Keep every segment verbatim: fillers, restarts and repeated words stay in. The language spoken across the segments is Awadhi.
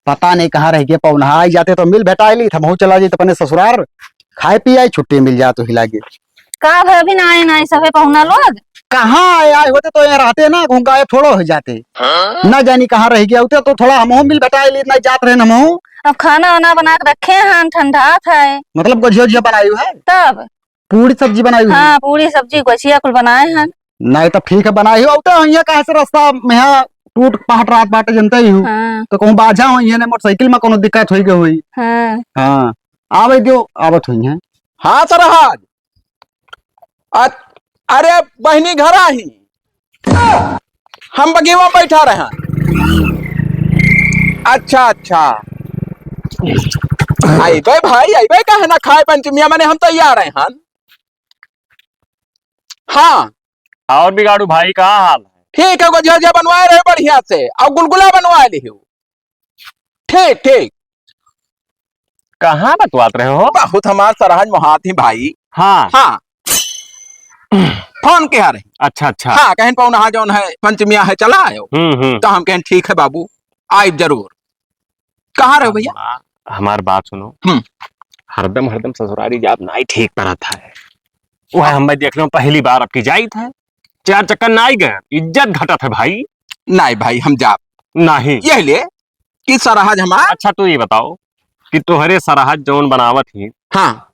पता नहीं कहाँ रह गए पौनहा, आई जाते तो मिल भेटाई ली, हमहू चला जाइत अपने ससुरार, खाए पिए आई, छुट्टी मिल जात वही लागे। का भय, अभी ना आए, ना आए सभे पहुना लोग? कहाँ आए, आए होते तो यहाँ रहते ना, घूम गायब थोड़ो हो जाते। हाँ? ना जानी कहाँ रह गया होते तो थोड़ा हमहू मिल भेटाई ली, ना जात रहे हमहू। अब खाना वाना बना के रखे हैं, ठंडा था। मतलब गोझिया ओझिया बनाई है? तब? पूरी सब्जी बनाई हुई? हाँ, पूरी सब्जी, गोझिया कुल बनाए हैं। नहीं, तब ठीक है, बनाई हो। अब तो यहाँ कहाँ से रास्ता में यहाँ टूट पहाट रात बाटे, जनते ही हो। हाँ। तो कहूँ बाझा हो, यहाँ ने मोटरसाइकिल में कोनो दिक्कत होई के होई। हाँ। हाँ, आवे दियो, आवत हुई है। हाँ, सरहज। अ-, अरे, बहिनी घर आही। हम बगीवा बैठा रहे हैं। अच्छा, अच्छा। अइबे भाई, अइबे काहे ना खाए पंचमिया, मने हम तैयार हैं। हाँ। और बिगाड़ू भाई, का हाल है? ठीक है, गोझिया ओझिया बनवाए रहे बढ़िया से, और गुलगुला बनवाए लिहो। ठीक, ठीक। कहाँ बतवात रहे हो? बहुत हमार सरहज मोहात ही भाई। हाँ। हाँ। फोन किहा रही। अच्छा, अच्छा। हाँ, कहेन पौनहा जौन है, पंचमिया है, चला आयो। हम्म, हम्म। तो हम कहेन, ठीक है बाबू, आइब जरूर। कहाँ रहो भैया? हमार, हमार बात सुनो। हम्म। हरदम, हरदम ससुरारी जाब नाई ठीक परत है। वह हाँ। हम देख लो, पहली बार अब की जाइत है। चार चक्कर नाई गए, इज्जत घटत है भाई। नाई भाई, हम जाब। नहीं। यह ले कि सरहज हमार। अच्छा, तू ये बताओ कि तोहरे सरहज जौन बनावत ही, हाँ।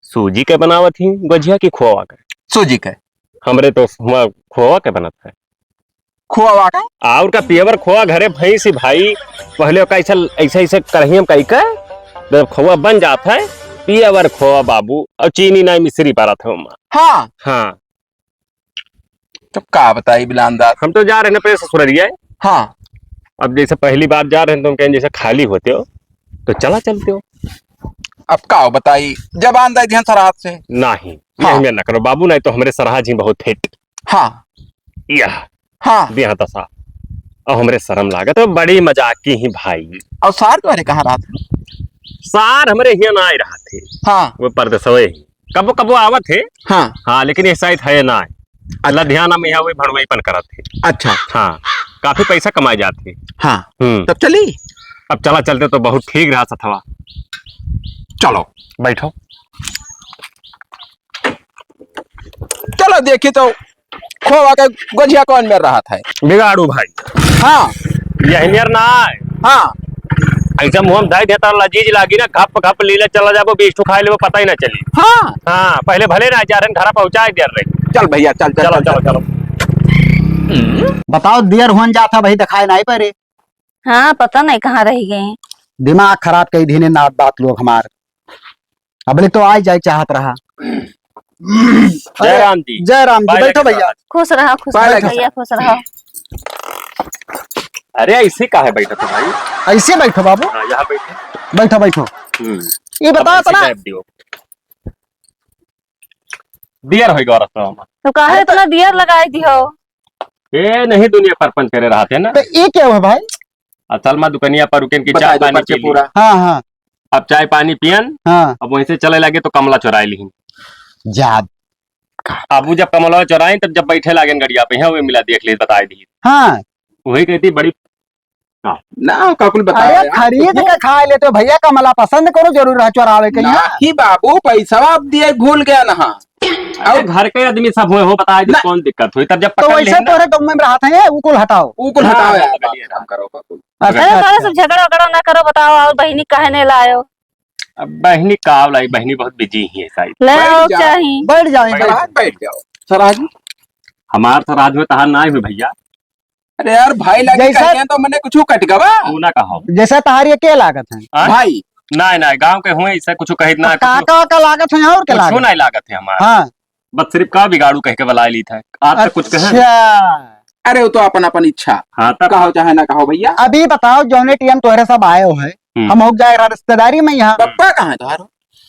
सूजी के बनावत ही गोझिया की खोवा के? सूजी के। हमरे तो हुआ खोवा के बनत है। खोवा के? और का, पियवर खोवा घरे भैंस ही भाई, पहले ओका ऐसा, ऐसा, ऐसा करहिया में कई के, जब खोवा बन जात है, पियवर खोवा बाबू, और चीनी नाई मिश्री पारत है ओमा। हाँ। हाँ। तब का बताई बिलान दास? हम तो जा रहे हैं अपने ससुररिया। हाँ। अब जैसे पहली बार जा रहे हैं तो हम कहें जैसे खाली होते हो तो चला चलते हो। अब का बताई, जबान दे दिहन सरहज से। नहीं, हाँ। यही में ना करो बाबू, नहीं तो हमरे सरहज ही बहुत हिट। हाँ। यह। हाँ। दिया दसा। और हमरे शर्म लागत, तो बड़ी मजाक की ही भाई। और सार तुम्हारे कहाँ रहत है? सार हमरे हियां ना आए रहत है। हाँ। वो परदेसवे ही। कबो कबो आवत है। हाँ। हाँ, लेकिन ये शायद है ना। अच्छा। लुधियाना में यहाँ वही भड़वईपन करत है। अच्छा। हाँ, काफी पैसा कमाए जात है। हाँ। हम्म। तब चली? अब चला चलते तो बहुत ठीक रहा सथवा। चलो। बैठो। चलो देखी तो खोवा के गोझिया कौन मेर रहत है। बिगाड़ू भाई। हाँ। यही मेर ना आए। हाँ। ऐसे मुँह में धई देता लजीज लागी ना, घप घप लीले चला जाबो, बीस ठो खाए लेबो, पता ही ना चली। हाँ। हाँ, पहले भले ना जा रहे, घर पहुँचाए दे रहे। चल भैया, चल, चल, चलो, चल, चलो, चल। चलो। बताओ, दियर हुन जात है भाई, दिखाए नहीं पड़े। हाँ, पता नहीं कहाँ रह गए। दिमाग खराब कई दिने नात बात लोग हमार। अबले तो आइ जाए चाहत रहा। जय राम जी। जय राम जी, पाए बैठो लगे भैया। साथ। खुश रहा, खुश पाए रहा लगे भैया, साथ। खुश रहा। अरे, ऐसे काहे बैठत हो भाई? ऐसे बैठो बाबू। हाँ, यहाँ बैठो। बैठो, बैठो। हम्म। ये बताओ अब ऐसे तो ना। गायब दियो। दियर होई गौरत हो हमार। तो काहे अरे तो इतना दियर लगाई दियो? ए, नहीं, दुनिया परपंच करे रहत है ना। तो ये क्या हुआ भाई? असल में दुकनिया पर रुकेन की बताए चाय दो पानी पर्चे पी ली। पूरा। हाँ, हाँ। अब चाय पानी पियन, हाँ। अब वहीं से चले लागे तो कमला चोराए लिहिन। जा। अब वो जब कमला चोराइन, तब जब बैठे लागेन गड़िया पे, यहाँ वे मिला देख ले, बताए दी। हाँ। वही कहती बड़ी। हाँ। ना, का कुल बताया अरे, यार। खरीद के खाए लेते हो भैया, कमला पसंद करो, जरूर रहा चोरावे के यहाँ। ना कि बाबू, पैसा आप दिए भूल गया ना। अरे, और घर के आदमी सब होए हो, बताए दे ना। कौन दिक्कत हुई, तब जब तो पकड़ वैसे लेन ना। तोहरे गाँव में रहत हैं, वो कुल हटाओ। वो कुल हाँ, हटाओ यार, हाँ, बात खत्म करो, का कुल। अच्छा, अरे, अच्छा। तोहरे सब झगड़ा वगड़ा ना करो, बताओ, और बहिनी काहे नहीं लायो? अब बहिनी का लाई, बहिनी बहुत बिजी ही है शायद। ले बैठ आओ, जाओ। चाही। बैठ जाओ, बैठ बैठ जाओ। जाओ। बैठ जाओ। सरहज। हमार सरहज हुए, तहार नाई हुए भैया। अरे यार, भाई लगे जैसा कहते हैं तो मने कुछ कट गवा। तू ना कहो। जैसा तहार ये के लागत है? हाँ? भाई। नाई, नाई, गाँव के हुए, इससे कुछ कहित ना, अब कुछ काका का लागत है और के कुछ लागत? नाई लागत है हमार। हाँ। बस सिर्फ का बिगाड़ू कह के बुलाए ली था। आज तक कुछ कहे ना। अच्छा। अरे, वो तो अपन, अपन इच्छा। हाँ, तब। कहो चाहे ना कहो भैया। अभी बताओ, जौने टीएम तोहरे सब आए हो है, हम्म। हम हो जाए रहा रिश्तेदारी में यहाँ। बप्पा कहाँ है तुम्हारा?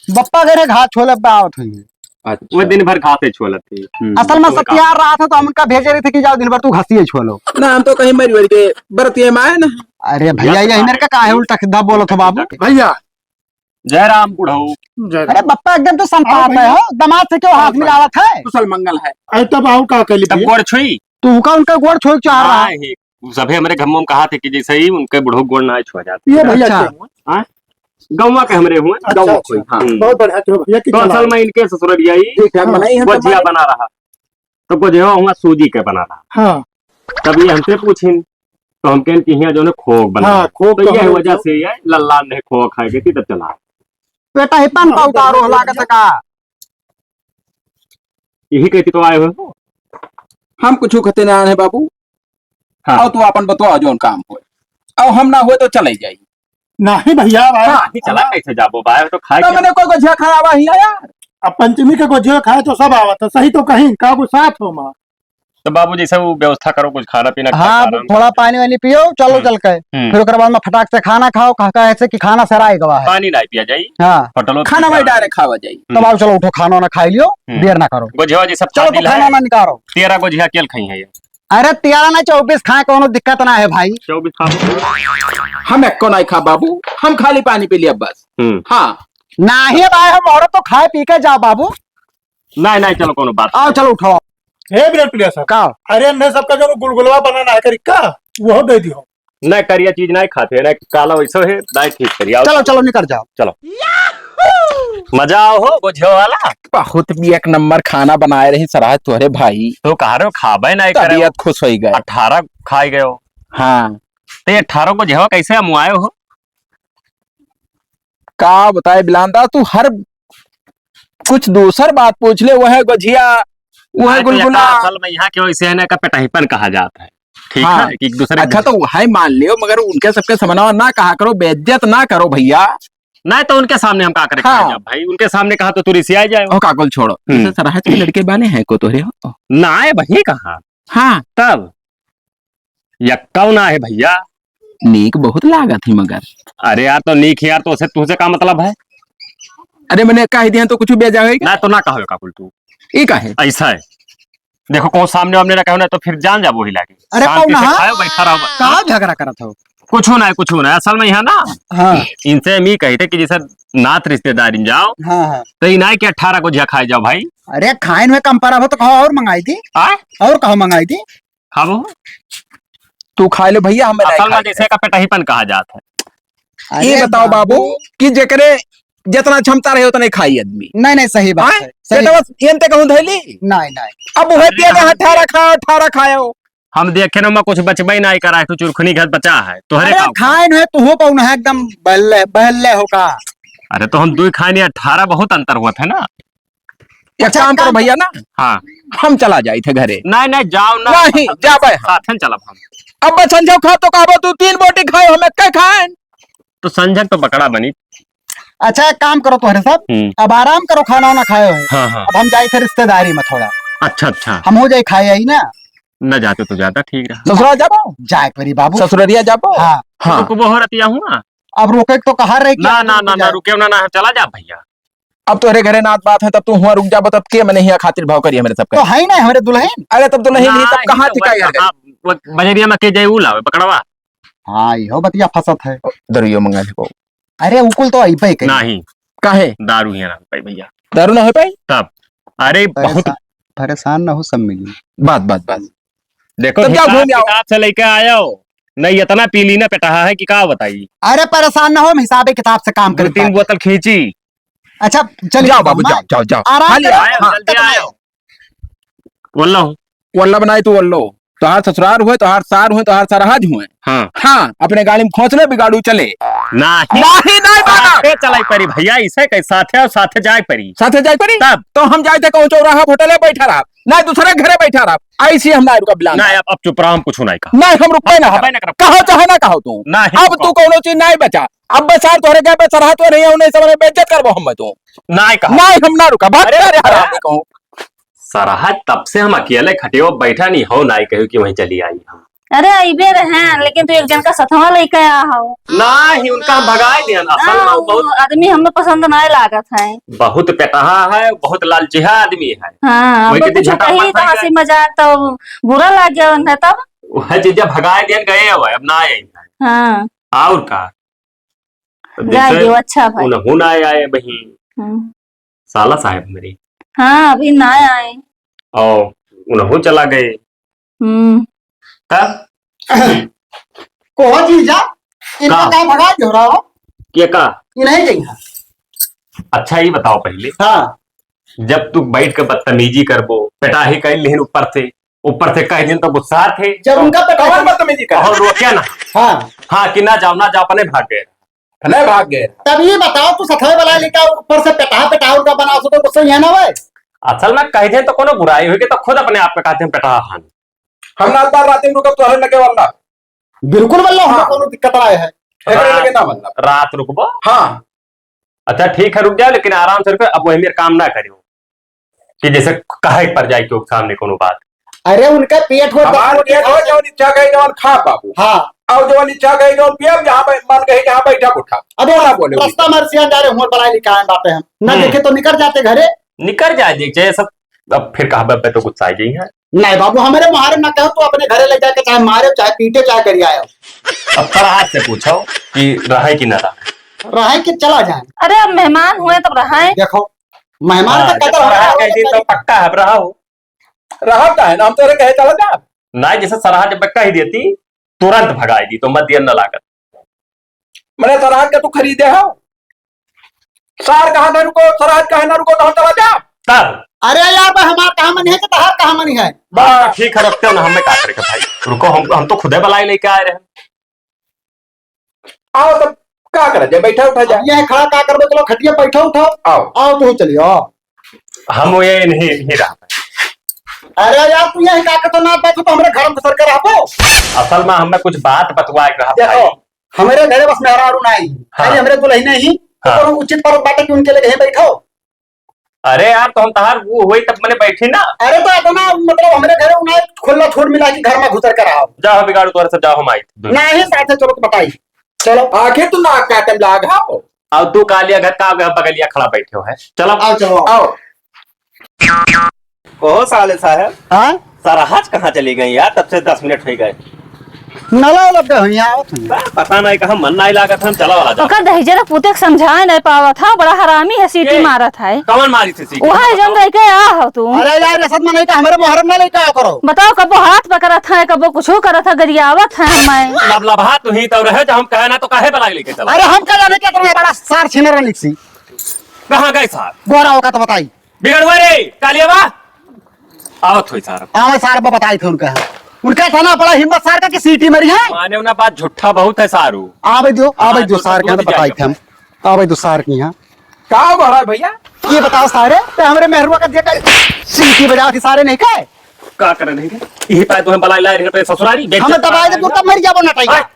बप्पा घरे घास छोले पे आवत हुई। अच्छा। वो दिन भर घासे छोलत थे। हम्म। असल में वो सब काम। तैयार रहा था, तो हम उनका भेजे रहे थे कि जाओ दिन भर तू घासिए छोलो। ना, हम तो कहीं मरी वरी के बरतिये में आए ना। अरे भैया, या यही तो मेरे का काहे उल्टा सीधा बोलत हो बाबू? भैया, जय राम बुढ़ऊ। जय राम। अरे बप्पा एकदम तो संताप में हो, दमाद से क्यों हाथ मिलावत है? कुशल मंगल है। अरे तब आओ का कह ली तब भैया? गोड़ छुई। तू का उनका गोड़ छुई चाह रहा है? हाँ, ही। सभे हमरे घर में कहा थे कि जैसे ही उनके बुढ़ऊ गोड़ ना छुआ जात। ये भैया अच्छा। के हुआ? हाँ? गौवा के हमरे हुआ। अच्छा, गौवा अच्छा। कोई, हाँ। हम्म। बहुत बढ़िया, तो भैया की तो असल कला है। में इनके ससुररिया ही ठीक है, बनाई है तो गोझिया बनाई। बना रहा, तो गोझिया हुआ सूजी के बना रहा। हाँ। तब ये हमसे पूछिन, तो हम कहन कि यहाँ जो है खोक बना हाँ, है। खोक तो तो यह हम वजह लोग से ये लल्ला ने खोक खाए गए थी, तब चला। बेटा, हे पान हाँ, पाऊ का रोह लागत का? यही कहती तो आए हो। हम कुछ खते ना है बाबू। हाँ। और तू अपन बतवा जौन काम होए। और हम ना होए तो चले जाई। नहीं भैया, भाई। हाँ, नहीं चला, कैसे जाबो भाई, तो खाए तो के मैंने कोई गोझिया खाया हुआ ही है यार। अब पंचमी के गोझिया खाए तो सब आवत है, सही तो कहीं का को साथ हो माँ। तो बाबू जैसे वो व्यवस्था करो, कुछ खाना पीना खा के हाँ, आराम थोड़ा करो। पानी वानी पियो, चलो हम्म। चल के। हम्म। फिर ओकर बाद में फटाक से खाना खाओ, कह, कहे से कि खाना सराय गवा है। पानी ना पिया जाई। हाँ। होटलों पे खाना वही खाना। डायरेक्ट खावा जाई। तब आओ, चलो उठो, खाना वाना खाई लियो, हम्म। देर ना करो। गोझिया जी सब चलो खा तो ली खाना है। वाना निकालो। तेरह गोझिया अकेल खाई है ये। अरे तेरह ना चौबीस खाए, कोनो दिक्कत ना है भाई। चौबीस खा लो। हम एको नहीं खा बाबू, हम खाली पानी पी लिया बस। हम्म। हाँ। नहीं भाई, हम औरत तो खाए पी के जाओ बाबू। नहीं, नहीं, चलो कोनो बात आओ, नहीं। चलो उठाओ। हे बिरट प्रिया साहब। का? अरे हमने सबका जो गुलगुलवा बनाना है करी का, वो दे दियो। नहीं, करिया चीज नहीं खाते हैं, नहीं काला वैसे है, नहीं ठीक करिया। चलो, चलो निकल जाओ। चलो। मजा आओ हो, गोझियो वाला। बहुत भी एक नंबर खाना बनाए रही सराय तोहरे भाई। तो कहा रहे हो, खाबे नहीं करे हो। तबीयत खुश होई गए। अठारह खाए गए हो। हाँ। तो ये अठारह गोझिया कैसे अमुआए हो? का बताए बिलांदा, तू हर कुछ दूसर बात पूछ ले, वह गोझिया, वह नहीं, तो गुलगुला। एका असल में यहाँ के वैसे है ना, का पेटहीपन कहा जाता है। ठीक हाँ। है, कि एक दूसरे अच्छा, को तो वह मान लियो, मगर उनके सबके समनवा ना कहा करो, बेइज्जत ना करो भैया। नहीं, तो उनके सामने हम का करे हाँ। कहे जाब भाई? उनके सामने कहा तो तू रिसिया जाए। ओ, काकुल छोड़ो। हम्म। जैसे सरहज के लड़के वाले हैं को तोहरे हो? ना है भाई, कहाँ? हाँ। तब यक्का ना है भैया। नीक बहुत लागत ही मगर। अरे यार, तो नीक ही यार, तो उसे, तुझसे का मतलब है? अरे, मैंने कह दिया तो कुछ बेजा होई का? ना, तो ना कहो काकुल तू। ई का है? ऐसा है। देखो, कौन सामने वामने ना कहो ना, तो फिर जान जाबो ही लागे। अरे, शांति कौन से है? खाओ, बैठा रहो। का झगड़ा करत हो? कुछ ना है, कुछ ना है। असल में यहाँ ना, हाँ। इनसे हम ई कही थे कि जैसे नात रिश्तेदारी में जाओ, हाँ, हाँ। तो ई ना है कि अठारह गोझिया खाए जाओ भाई। अरे, खाइन में कम पड़ा हो तो कहो और मंगाई थी। आय? और कहो मंगाई थी। खाबो? तू खाए लो भैया, हमें नहीं असल में खाए जैसे के। का पेटहीपन कहा जात है। अरे ये बताओ बाबू। बाबू कि जेकरे जितना क्षमता रहे उतने खाई आदमी। नहीं, नहीं, सही बात आय? है, सही। बेटा बस ये ते कहूँ धैली? नहीं, नहीं। अब वह अरे पिया हम अठारह खाओ, अठारह खाओ। हम देखे ना, मैं कुछ बचबे नहीं करा है, तू चुरखुनी घर बचा है, तोहरे अरे का खाए न है, तू हो पाऊ ना है, एकदम बहले, बहले हो का? अरे तो हम दो ही खाए नहीं, अठारह बहुत अंतर हुआ था ना। एक अच्छा, काम एक करो काम भैया ना, हाँ। हम चला जाई थे घरे। नहीं, नहीं, जाओ ना। नहीं, जाबे हम। साथन चलब हम। अब बस संझा खा तो कहबो तू तीन बोटी खाए, हम एक खाए। तो संझा तो बकरा बनी। अच्छा, एक काम करो तोहरे सब, हम्म। अब आराम करो, खाना वाना खाए हो। हाँ, हाँ। अब हम जाई थे रिश्तेदारी में थोड़ा। अच्छा, अच्छा। हम हो जाए खाए आई ना। न जाते तो ज्यादा ठीक रहा। ससुराल जाबो? जाए परी बाबू। ससुररिया जाबो? हाँ। हाँ। तो वो हो रतिया हुआ? अब रोके तो कहा रहे कि ना, आज ना, रुक ना, ना, जाए। रुके ना, ना, चला जा भैया। अब तोहरे घरे नात बात है, तब तू हुआ रुक जाबो, तब के मने हिया खातिर भाव करी हमरे सबके? तो है ना हमरे दुल्हन। अरे तब दुल्हन ही, तब नहीं, कहाँ तो ठिकाई वही यार? कहाँ, वो बजरिया में के जाए, ऊ लावे पकड़वा। हाँ, इहो बतिया फंसत है। दरुइयो मंगा लेबो। अरे, उकुल तो अइबे करी। नहीं। काहे? दारू हिया ना हो पाई भैया। दारू ना हो पाई? तब। अरे, बहुत परेशान, परेशान ना हो, सब मिली। बात, बात, बात। देखो, तब जाओ, हिसाब घूम आओ। किताब से लेके आयो। नहीं, इतना पी ली ना पेटहा है कि का बताई। अरे, परेशान ना हो, हम हिसाबे किताब से काम दो करी तीन ताकि बोतल खींची। अच्छा, चलिए, जाओ बाबू, घुमा। जाओ, जाओ, जाओ। आराम खाली करो। आयो, हाँ, जल्दी तब आयो। वल्लो। वल्ला बनाई तू वल्लो। तोहार ससुरार हुए, तोहार सार हुए, तोहार सरहज हुए। हाँ। हाँ, अपने गाड़ी में खोंच ले, बिगाड़ू चले। नाही। नाही, नाही माना। साथे चलाई परी भैया, इसे कही साथे और साथे जाए परी। साथे जाए परी? तब? तो हम जाए थे कहूँ चौराहा होटल में बैठा रहा, ना दूसरे घरे बैठा रहा। ऐसी हम ना रुका बिलान। ना, अब, अब चुप रहा, हम कुछ नहीं कहा। नहीं, हम रुकबे ना कहबे करब। ना करब। कहो चाहे ना कहो तू। नहीं अब रुको। तू कौनो चीज नहीं बचा। अब बसार तोहरे गए पे सरहद तो नहीं है, उन्हें सबने बेइज्जत करबो हम तू। नहीं कहा। नहीं, हम ना रुका। भाग अरे, अरे, अरे। हरामी कहूँ। सरहद तब से हम अकेले खटियो बैठा नहीं हो, नाई कहो कि वहीं चली आई हम। अरे, अइबे रहे, लेकिन तू एक जन का सथवा लइके आ हो। नाही, उनका हम भगाए दिहन। असल ना, में वो बहुत आदमी हमें पसंद नाय लागत है। बहुत पेटहा है, बहुत लालचिहा आदमी है। हाँ, वही अब कहते कुछ झटा कही मत तो खाइए। हंसी मजाक तो बुरा लाग गया उन्हें तब। वह चीजें भगाए दिहन गए हो, अब ना आई है। हाँ। और का? तो जाए जैसे दियो, अच्छा भाई। उन्हों ना आए, आए बही। हम्म। साला साहब मेरे। हाँ, अभी ना आए। और उन्हों चला गए। हम्म। तब? कोहो जीजा, इनका का? का भगा दियो रहो? के का? ये नहीं गई है। अच्छा, ये बताओ पहले। हाँ। जब तू बैठ के बदतमीजी करबो, पेटाही कह लिहिन ऊपर से, ऊपर से कह दिन तो गुस्सा थे। जब उनका पेटाही कौन बदतमीजी कर? और रोक्या ना। हाँ। हाँ, कि ना जाओ, ना जाओ, अपने भाग गए। अपने भाग गए। तब ये बताओ, तू सथवे वाला लेकर ऊपर से पेटाहा, पेटाहा उनका बनाओ, तो गुस्सा यहाँ ना होए? असल में कह दे तो कोनो बुराई होगी, तो खुद अपने आप पे कहते हैं पेटाहा खान। हम ना बार रात में रुकब, तोहरे लगे वाला। बिल्कुल, वल्ला, हमरा हाँ। कोनो दिक्कत ना है। एकरे रात, लगे ना, मतलब। रात रुकबो? हाँ। अच्छा, ठीक है, रुक जाओ, लेकिन आराम से रुको। अब वही मेरे काम ना करियो कि जैसे कहे पर जाए क्यों सामने कोनो बात। अरे, उनका पेट हो, हमार दस रोटी पेट हो, खा। जौन इच्छा कही, जौन खा बाबू। हाँ। और जौन इच्छा कही, जौन पियब, जहाँ बै-, मन कही, जहाँ बैठा उठा। अब ना बोले। रास्ता मार सियान जा रहे, हुआ बलाई निकाल बातें हम। ना हम्म। देखे तो निकल जाते घरे। निकल जाए, देख, जैसे अब फिर कहा, "बब्बे तो गुस्सा आ गई है।" नहीं बाबू, हमारे मोहरे ना कहो, तू अपने घरे ले जाके चाहे मारे, चाहे पीटे, चाहे गरियाए। अब सरहज से पूछो कि रहे कि ना रहे। रहे कि चला जाए। अरे, अब मेहमान हुए तब रहे। देखो, मेहमान हाँ, का जब कदर सरहज होता है, कह दी तो पक्का है, अब रहा हो। रहा का है ना, हम तोरे कहे चला जा। ना, जैसे सरहज जब कह देती, तुरंत भगाई दी, तो मत दिया न लागत। मने सरहज का तू खरीदे हो? सार कहा ना रुको, सरहज कहा ना रुको, तो हम चला जा। तब? अरे यार, भाई, हमार कहाँ मनी है कि तहार कहाँ मनी है? बस, ठीक है, रखते हो ना, हमें का करे के भाई? रुको, हम, हम तो खुदे बलाई लेके आए रहे। आओ, तब का करा जाए? बैठा उठा जाए। अब ये खड़ा का करबे? चलो, खटिया बैठा उठाओ। आओ। आओ, तू चलियो, आओ। हम वो ये नहीं, नहीं रहा। अरे यार, तू यही का करतो ना, बात तो हमरे घर में घुसर के रहबो। असल में हमें कुछ बात बतवाए के रहा देखो, भाई। हमरे घरे बस मेहरारू ना आई। हाँ। खाली हमरे दुल्हन ही, हाँ। तो उचित पर बाटे कि उनके लगे बैठो। अरे यार, तो हम तहार वो होई तब मने बैठी ना। अरे तो इतना मतलब हमरे घरे उन्हें खुला छूट मिला कि घर में घुसर कर आओ। जाओ बिगाड़ू तोहरे सब, जाओ हम आई। नहीं साथे चलो तो बताई। चलो। आखिर तू नाक काटे में लाग हो। आओ तू कालिया घर का आगे बगलिया खड़ा बैठे हो है। चलो। आओ चलो। आओ। ओहो साले साहब। हाँ? सरहज कहाँ चली गई यार? तब से दस मिनट हो गए। नला लग गए हो यहाँ, आओ तुम। बा, पता नहीं कहाँ मन नहीं लागत, हम चला वाला जा। ओकर दहिजरा पूते के समझाए नहीं पावत है, बड़ा हरामी है, सीटी के? मारत है। कौन मारी से सीटी? वहाँ जौन लेके आ हो तू। अरे यार, ऐसा मन है कि हमारे मोहरम ना लेके आओ करो। बताओ, कबो हाथ पकड़त है, कबो कुछ करत है, गरियावत है हमें। लबलबा तू ही तो रहे, जब हम कहे ना तो काहे बलाई लेके चला? अरे हम का जाने क्या तुम्हें बड़ा सार छीने रहने सी। कहाँ गए सार? गोरा होगा तो बताई। बिगड़ुआ रे, कालिया बा? आवत होई सार। आवे सार बा बताई थे उनका। उनका था ना बड़ा हिम्मत सार का कि सीटी मरी है। माने ना बात झूठा बहुत है सारू। आवे दो, आवे हाँ, दो तो सार के बहुत बताई जाएगा। थे हम। आवे दो सार की यहाँ। का हो रहा है भैया? ये बताओ सारे, तो हमरे मेहरुआ का देखा सीटी बजाओ थी सारे नहीं का? का करे नहीं के? यही पाए तो हम बलाई लाए रहे पे ससुरारी, बेइज्जत हमें दबाए दे, तू तब मर जाबो ना टाइगर। हाँ।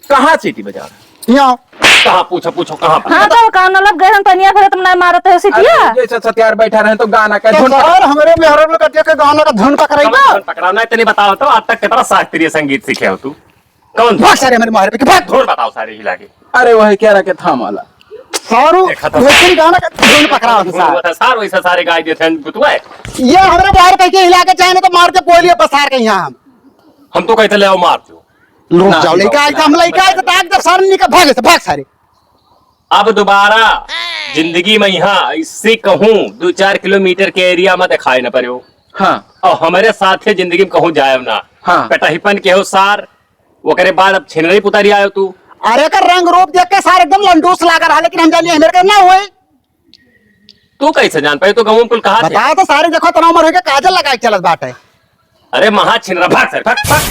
कहाँ सीटी बजा रहे? यहाँ। कहाँ पूछो, पूछो, कहाँ पर? हाँ, तो कहाँ न लग गए हम पनिया भरत में ना मारत है सीटिया? अरे, जैसे सत्यार बैठा रहे तो गाना का तो धुन पकड़- सर, हमरे मेहरारू लोग के गाना का धुन पकड़ाई कौन बा? धुन पकड़ा? नहीं, तनी बताओ तो, आज तक कितना शास्त्रीय संगीत सीखे हो तू? कौन भाग सारे हमारे मारे पे, भाग। धुन बताओ सारे हिला के। अरे, वही कह रहा के थाम वाला। सारू, देखा था। वही गाना का धुन पकड़ा होता धुन सार। होता सार, वैसा सारे गाय देते हैं, बुतुआ है। ये हमरे मारे पे के हिला के चाहे ना तो मार के बोलिए बसार के यहाँ हम। हम तो कहते ले आओ मार दो। रुक ना, जाओ, लइका ना, आए तो हम ना, लइका आए तो ना। ताक दे, सारे निकल, भाग से, भाग सारे। अब दोबारा जिंदगी में यहाँ इससे कहूँ दो चार किलोमीटर के एरिया में दिखाई न पड़ो। हाँ। और हमारे साथ है जिंदगी में कहूँ जाए ना। हाँ। कटहीपन के हो सार, ओकरे बाद अब छिनरी पुतारी आयो तू। अरे एकर रंग रूप देख के सार एकदम लंडूस लाग रहा, लेकिन हम जानिए हमारे के ना हुए। तू कैसे जान पाए? तो गाँव में कुल कहा थे? बताओ तो सारे, देखो, इतना उम्र हो गया, काजल लगा के चलत बाटे। अरे महा छिनरा, भाग सारे, भाग, भाग।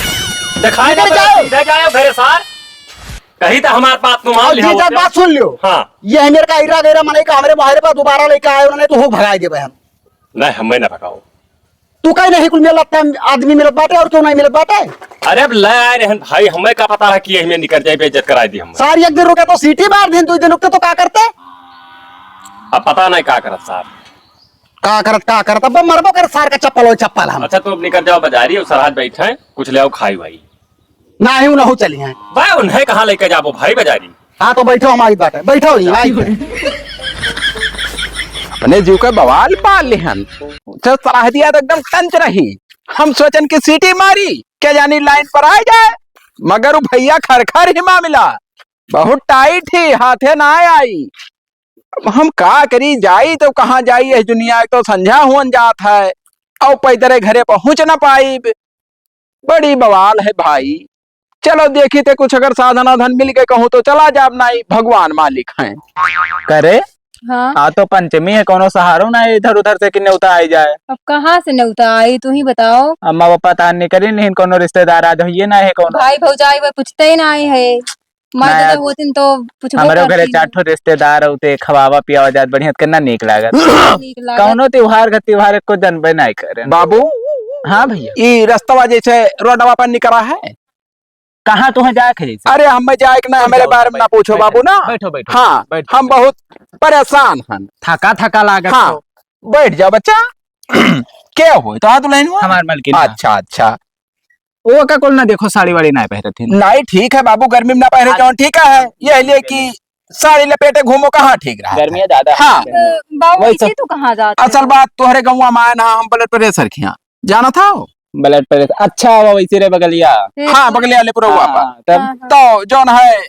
दिखाई निकल ना पड़े, जाओ। सीधा जाओ घरे सार। कही तो हमार बात तुम आओ, जी, लिहाओ जा, से। बात सुन लियो। हाँ। ये है मेरे का इरा गैरा मनई का हमरे मोहरे पर दोबारा लेके आए, उन्होंने तो हो भगाई देबे हम। नहीं, हमें ना भगाओ। तू कहीं नहीं कुल मिलत, आदमी मिलत बाटे और क्यों नहीं मिलत बाटे? अरे अब ले आए रहन भाई, हमें का पता है कि यही में निकल जाए, बेइज्जत कराई दी हम। सार एक दिन रुके तो सीटी मार दिन, दो दिन रुकते तो का करते? अब पता नहीं का करत सार। का करत, का करत? अब मरबो कर सार का चप्पल हो चप्पल हम। अच्छा, तो अब निकल जाओ बाजारी और सरहज बैठे हैं, कुछ ले आओ खाई भाई। नाही, उ नहु चली हैं। बा, उन्हें कहाँ लेके जाबो भाई बाजारी? हाँ, तो बैठो, हम आई बाटे। बैठो ही, आई। अपने जीव के बवाल पाल लिहन। तो सलाह दिया तो एकदम टंच रही। हम सोचन कि सीटी मारी, क्या जानी लाइन पर आ जाए, मगर उ भैया खरखर ही मामला। बहुत टाइट ही, हाथे ना आई। अब हम का करी, जाई तो कहाँ जाई, यह दुनिया तो संझा हुअन जात है, और पैदरे घरे पहुँच न पाइब। बड़ी बवाल है भाई। चलो देखी थे कुछ अगर साधन वाधन मिल गए कहूँ तो चला जाब, नाई भगवान मालिक हैं। करे? हाँ। आ तो पंचमी है, कौनो सहारो ना है इधर उधर से कि नेवता आई जाए। अब कहाँ से नेवता आई, तू ही बताओ। अम्मा पापा तहार निकरी नहीं, कौनो रिश्तेदार आज होइए ना है कौनो। भाई भौजाई वो पूछते ही ना आए है। माँ ना दादा यार, होतिन तो पूछबो हमरो घरे करतिन। चार ठो रिश्तेदार होते, खवावा पियावा जात बढ़िया, कितना नीक लागत। नीक लागत। कौनो त्योहार का त्योहार को जनबे नहीं करे। बाबू। हाँ भैया। ई रस्तवा जैसे रोडवा पर निकला है, कहाँ तुहें जाए के जैसे? अरे, हमें जाए के ना, बैठ हमारे जाओ, बारे में ना बैठ, पूछो बैठ, बाबू ना। बैठो, बैठो, हाँ, बैठो। हम बहुत परेशान हन। थका थका लागत हाँ, हो। बैठ जाओ बच्चा। के हो? तो हाँ दुल्हन हुआ? हमार मलकिन है। अच्छा, अच्छा। वो का कुल ना देखो, साड़ी वाड़ी ना पहरत है। नहीं, ठीक है बाबू, गर्मी में ना पहरे हाँ। क्यों? ठीक है, ये लिए कि साड़ी लपेटे घूमो, कहाँ ठीक रहा है? गर्मी ज्यादा है। हाँ। बाबू, वही इसे सब। तू कहाँ जात असल है? बात तोहरे गौवा में आए ना, हम ब्लड प्रेशर किया। जाना था वो? ब्लड प्रेशर, अच्छा, वो वैसे रे बगलिया। ए, हाँ, पूरे बगलिया ले पूरा हाँ, हुआ पा। तब हाँ, हाँ। तो जौन है,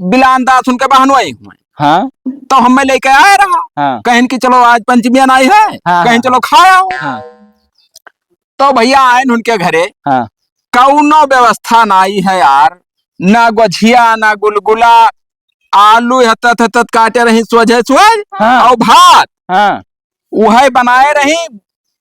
बिलान दास उनके बहनोई हुए। हाँ। तो हमें लेके आए रहा। हाँ। कहेन कि चलो आज पंचमिया नाई है, हाँ, कहेन हाँ। चलो खाया हो। हाँ। तो भैया आए न उनके घरे। हाँ। कौनो व्यवस्था नाई है यार, ना गोझिया, ना गुलगुला, आलू हतत हतत काटे रही सोझे सोझ, हाँ। और भात। हाँ। उहै बनाए रही,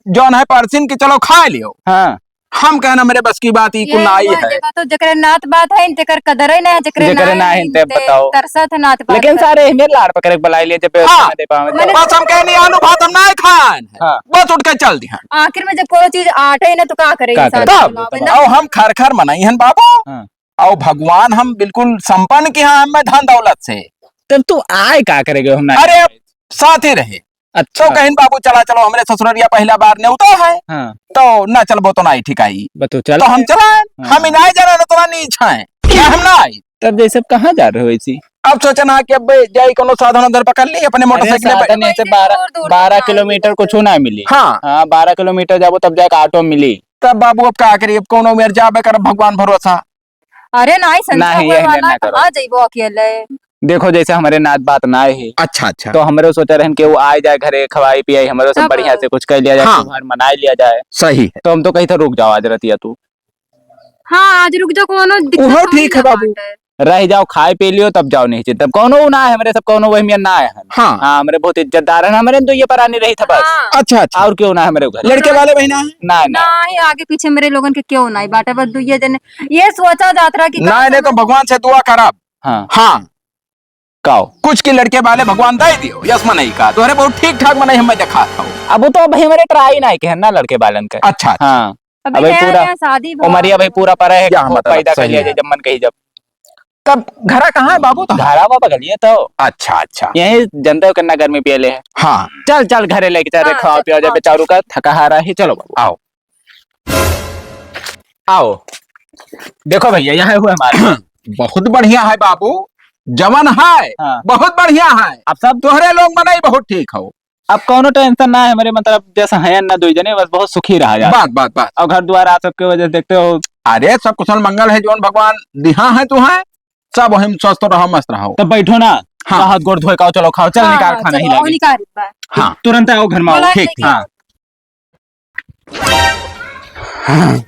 जौन है परसिन कि चलो खाए लियो। हाँ। हम कहन हमरे बस की बात ई कुल ये नाई हुआ, है। देखा तो जेकरे नात बात है, तेकर कदर ही ना है, जेकरे जेकरे ना ना है, है, ते ते बताओ। तरसत है नात बात लेकिन पर। सारे हमें लाड़ पकड़ के बुलाई लिए, जब हाँ। व्यवस्था ना दे पावे तो। मने बस हम कहनी आलू भात हम ना खान। हाँ। बस उठ के चल दिहन। आखिर में जब कोनो चीज आटे ही ना तो का करे का इंसान करे? तब, बुलावे ना। और हम खर खर मनई हन बाबू। हाँ। और भगवान हम बिल्कुल संपन्न किहा हमें धन दौलत से। तब तू आए का करेगे हम ना? अरे, साथ ही रहे। अच्छा। तो कहिन, "बाबू, चला चलो, हमरे ससुररिया पहिला बार नेवता है।" हाँ। तो ना चलबो तो ना ही ठिकाई। बतो चल। तो हम चला, हाँ। हम ही ना जाना, इतना नीच है। ना हम ना आई। तब जैसे अब कहाँ जा रहे हो ऐसी? अब सोचना कि अब जाई कोनो साधन उधर पकड़ ली, अपने अरे मोटरसाइकिल पे। साधन ऐसे बारह, दूर दूर बारह तक ना किलोमीटर आई। कुछ ना मिली। हाँ। हाँ, बारह किलोमीटर जाबो तब जाके ऑटो मिली। तब बाबू अब का करी, अब कोनो मेर जाबे करब, भगवान भरोसा। अरे नाहीं, संझा नाहीं, होए यही वाला, ना करो। कहाँ जइबो अकेले? देखो, जैसे हमरे नात बात नाय है, अच्छा, अच्छा। तो हमरे सोचा रहन कि वो आए जाए घरे, खवाई पियाई, हमरे सब तब बढ़िया से कुछ कर लिया जाए, हाँ। त्योहार मनाए लिया जाए। सही है। तो हम तो कही था, "रुक जाओ, आज रतिया तू।" हाँ, आज रुक जाओ, कोनो दिक्कत उहो नहीं ठीक है ना बाबू। बाटे। रह जाओ, खाए पी लियो, तब जाओ, नहीं चिंता। तब कौनो ना है हमरे, सब कौनो वही में ना है। हाँ। हाँ, हमरे बहुत इज्जतदार है, हमरे तो ये परानी रही था बस। हाँ। अच्छा, अच्छा। और क्यों ना हमरे घर? लड़के वाले भी ना है? ना, ना। ना है, आगे पीछे मेरे लोगन के क्यों ना है बाटे, बस दुइये जने ये सोचा जात रहा कि का नहीं, नहीं, तो समझ भगवान से दुआ करब। हाँ। हाँ। काओ? कुछ के लड़के वाले भगवान दे दियो, यस मनई का। तोहरे बहुत ठीक ठाक मनई हमें देखा था। अब वो तो अब हमारे ट्राई ना के है ना लड़के वालन के। अच्छा, अच्छा। हाँ। अभी अबे नया पूरा नया शादी भवा उमरिया भाई है। पूरा परा है, क्या मतलब, पैदा कर सही लिया है। जाए जब मन कही जब। तब घरा कहाँ है बाबू तो? घरा बाबा गलिए तो। अच्छा, अच्छा। यही जनता हो कितना गर्मी पियले है। हाँ। चल, चल घरे लेके चल रे, हाँ, खाओ चल, पियो, जब हाँ, बेचारू चल। का थका हारा ही। चलो बाबू। आओ। आओ। देखो भैया, यहाँ हुआ हमारा। बहुत बढ़िया है बाबू, जवन है, हाँ। बहुत बढ़िया है। अब सब तोहरे लोग मनई बहुत ठीक हो। अब कौनो टेंशन ना है हमरे, मतलब, जैसे हैं ना दुई जने, बस बहुत सुखी रहा जाए। बात, बात, बात। और घर द्वार आप सबके वजह से देखते हो। अरे, सब कुशल मंगल है, जौन भगवान दिहा है तुहें, सब हम स्वस्थ रहो, मस्त रहो। तब बैठो ना, हाँ। हाथ गोड़ धोए का, चलो खाओ, चल हाँ, निकाल हाँ, खाना चलो, ही आओ लागे। निकाल, बाय। हाँ। तुरंत आओ घर में आओ। बोला ठीक, नहीं ठीक। हाँ।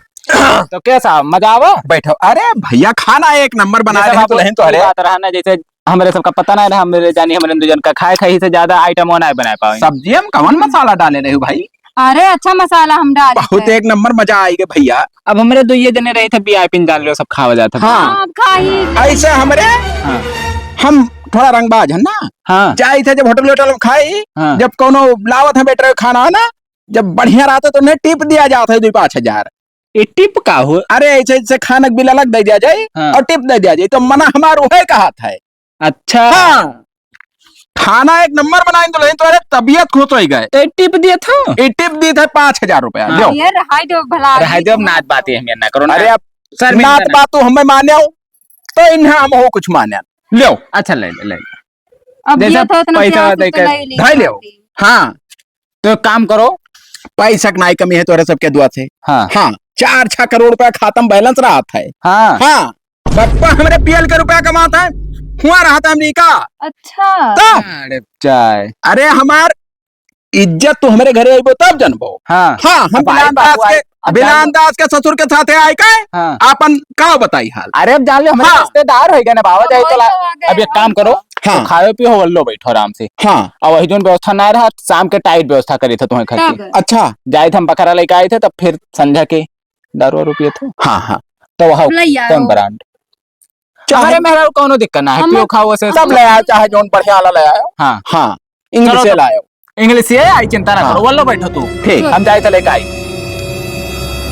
तो कैसा, मजा आवा? बैठो। अरे भैया, खाना एक नंबर बना जैसे रहे, बाबू, दुल्हन तो ये अरे। बात रहा ना, जैसे हमरे सबका पता ना रहा, हमरे जानी, हमरे दू जन का खाए खाई से ज्यादा आइटम वो ना बना पावे। सब्जी हम कौन मसाला डाले रहे हो भाई? अरे अच्छा मसाला हम डाले बहुत थे। एक नंबर मजा आएगा भैया। अब हमरे दो ये जने रहे थे, वी आई पी जान लो, सब खावा जाता था। हाँ। हाँ, अब खाई। ऐसे हमरे, हाँ। हम थोड़ा रंगबाज है ना। हाँ। जाई थे जब होटल वोटल में खाई, हाँ। जब कोनो लावत है बेटर खाना है ना, जब बढ़िया रहता तो उन्हें टिप दिया जाता है दो पाँच हजार। ये टिप का हो? अरे ऐसे, ऐसे खाना के बिल अलग दे दिया जाए हाँ। और टिप दे दिया जाए, तो मना हमार उहे कहा था। अच्छा। हाँ। खाना एक नंबर बनाए तो लेकिन तोहरे तबियत खुश हो गए। तो ये टिप दिए था? ये टिप दी था पाँच हजार रुपया। हाँ। लो। ये रहाई दो भला रहाई आदमी दो, को। नात बात ये हम ना करो ना। अरे अब सर में नात ना। बात तो हमें माने हो, तो इन्हें हम हो कुछ माने। लो। अच्छा, ले ले, ले ले। अब जैसा दिया था इतना पैसा प्यार से दे तो के ले ली भाई ले। खाती। हाँ। तो एक काम करो। पैसा के नाई कमी है तोरे सबके दुआ से। हाँ। हाँ, चार छह करोड़ रुपया खाता में बैलेंस रहत है। हाँ। हाँ, बप्पा हमरे पी एल के रुपया कमात है, हुआ रहत है अमेरिका। अच्छा। तो अरे चाय। अरे हमार इज्जत तो हमरे घरे अइबो तब जनबो। हाँ। हाँ, हम अब आई बिलान दास बाबू, के आई। अब बिना जान लो। अंदाज के ससुर के साथे आए का? हाँ। आपन का बताई हाल? अरे, अब जान ले, हमरे हाँ। रिश्तेदार होइ गए ना बाबा, अब जाए तो वही ला-, तो आ गए, अब एक काम करो, हाँ। तो खायो पियो, वल्लो बैठो आराम से। हाँ। अब वही जोन व्यवस्था ना रहा, शाम के tight व्यवस्था करी थे तुम्हें घर की। तब? अच्छा। जाए थे हम बकरा लेके आए थे, तब फिर संझा के दारू वारू पिए थे। हाँ, हाँ। तो वह ले आओ। कौन brand? चाहे हमारे मेहरारू कौनो दिक्कत ना है, हम पियो खाओ से सब ले आयो, चाहे जोन बढ़िया वाला ले आयो। हाँ। हाँ, English चलो से तो लायो। English से आई, चिंता ना हाँ। करो, वल्लो बैठो तू। ठीक। हम जाए तो लेके आई।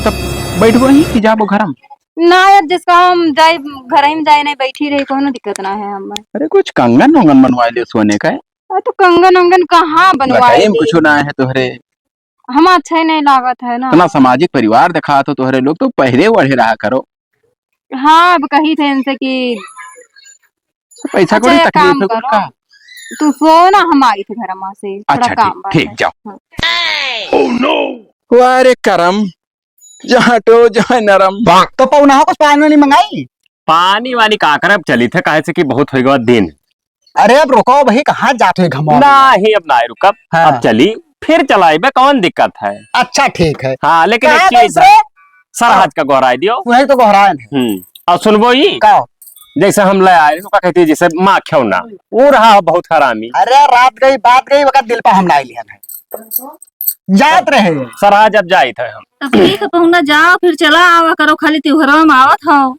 तब बैठबो ही कि जाबो घर में? ना यार, जिसका हम जाए, घर में जाए नहीं, बैठी रही, कोनो दिक्कत ना है हमें। अरे, कुछ कंगन वंगन बनवा ले सोने का है। अरे, तो कंगन वंगन कहाँ बनवाए बताइए, दे? कुछ ना है तोहरे। हम अच्छा ही नहीं लागत है ना। इतना सामाजिक परिवार दिखात हो तोहरे लोग, तो पहरे ओढ़े रहा करो। हाँ, अब कही थे इनसे कि पैसा अच्छा, कौड़ी एक तकलीफ काम है कुछ करो, का? तू सो ना, हम आई थे घर में से, थोड़ा अच्छा, काम ठीक, बात ठीक, है। जाओ। हाँ। वाह रे करम, जहाँ टो जहाँ नरम। तो पौना हो कुछ पानी वानी मंगाई? पानी वानी का करब, चली थे, काहे से कि बहुत होइ गवा दिन। अरे अब रुको भाई, कहाँ जात हो घमवा में? नाही, अब नाही रुकब, हाँ। अब चली, फिर चलाइबे, कौन दिक्कत है? अच्छा, ठीक है। हाँ, लेकिन कहाँ एक चीज गइस है, रे? सरहज का गोहराई दियो। वही तो गोहरायन है। हम्म, और सुनबो ई? का? जैसे हम ले आए, ओका कहती जैसे माँ खेवना, वो रहा बहुत हरामी। अरे रात गई, बात गई, वक्त दिल पर हम ना लिहन है। जात रहे। सरहज अब जाइत है हम। तब ठीक है पहुना, जाओ फिर चला आवा करो, खाली त्योहारों में आवत हो।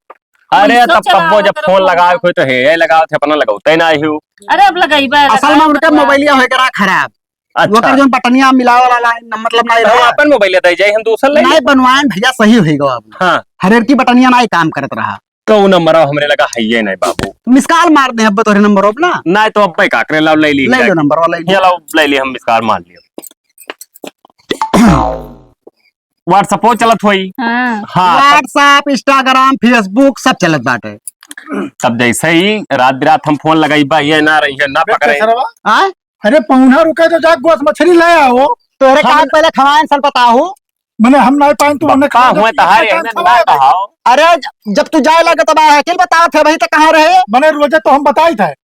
अरे, वही सब तब चला कब्बो आवा जब करो फोन पहुना। लगावे कोई तो हे, ये लगावत है, अपना लगावते ना ही हो। अरे, अब लगाई बा, असल में लगाई उनका बा। मोबाइलिया होय करा खराब। अच्छा। ओकर जोन बटनिया मिलावे वाला लाइन, मतलब, नहीं तो हम रहा। अपन मोबाइल लेते जाए, हम दूसर ले नहीं लेते। बनवाएन भैया, सही होई गवा अब। हाँ। हरेर की बटनिया नहीं काम करत रहा। तो वो नंबर हमरे लगा है ये नहीं बाबू। मिस कॉल मार दे अब तोरे नंबर अब ना। नहीं तो अब भाई का करे, लाओ ले ली ले जाए। लो नंबर वाला, ले लो। ये लाओ ले ली, हम मिस कॉल मार लियो। WhatsApp चलत होई। हाँ। हाँ, तब WhatsApp, Instagram, Facebook सब चलत बाटे। तब जैसे ही रात बिरात हम फोन लगाई बा, ये ना रही है, ना पकड़े। कैसे रवा? आय? अरे पहुना रुके तो जा गोस मछली ले आओ। तोहरे हाँ, का मने पहले खवाएन सल बताहु। मने हम नहीं पाएन, तू हमने बप्पा खवा दो, हुए तहारे, पहचान हमने खवा ना दे। कहाओ। अरे ज-, जब तू जाए लगे तब आए, अकेले बतावत है भाई, तो कहाँ रहे? मने रोजे तो हम बताई थे।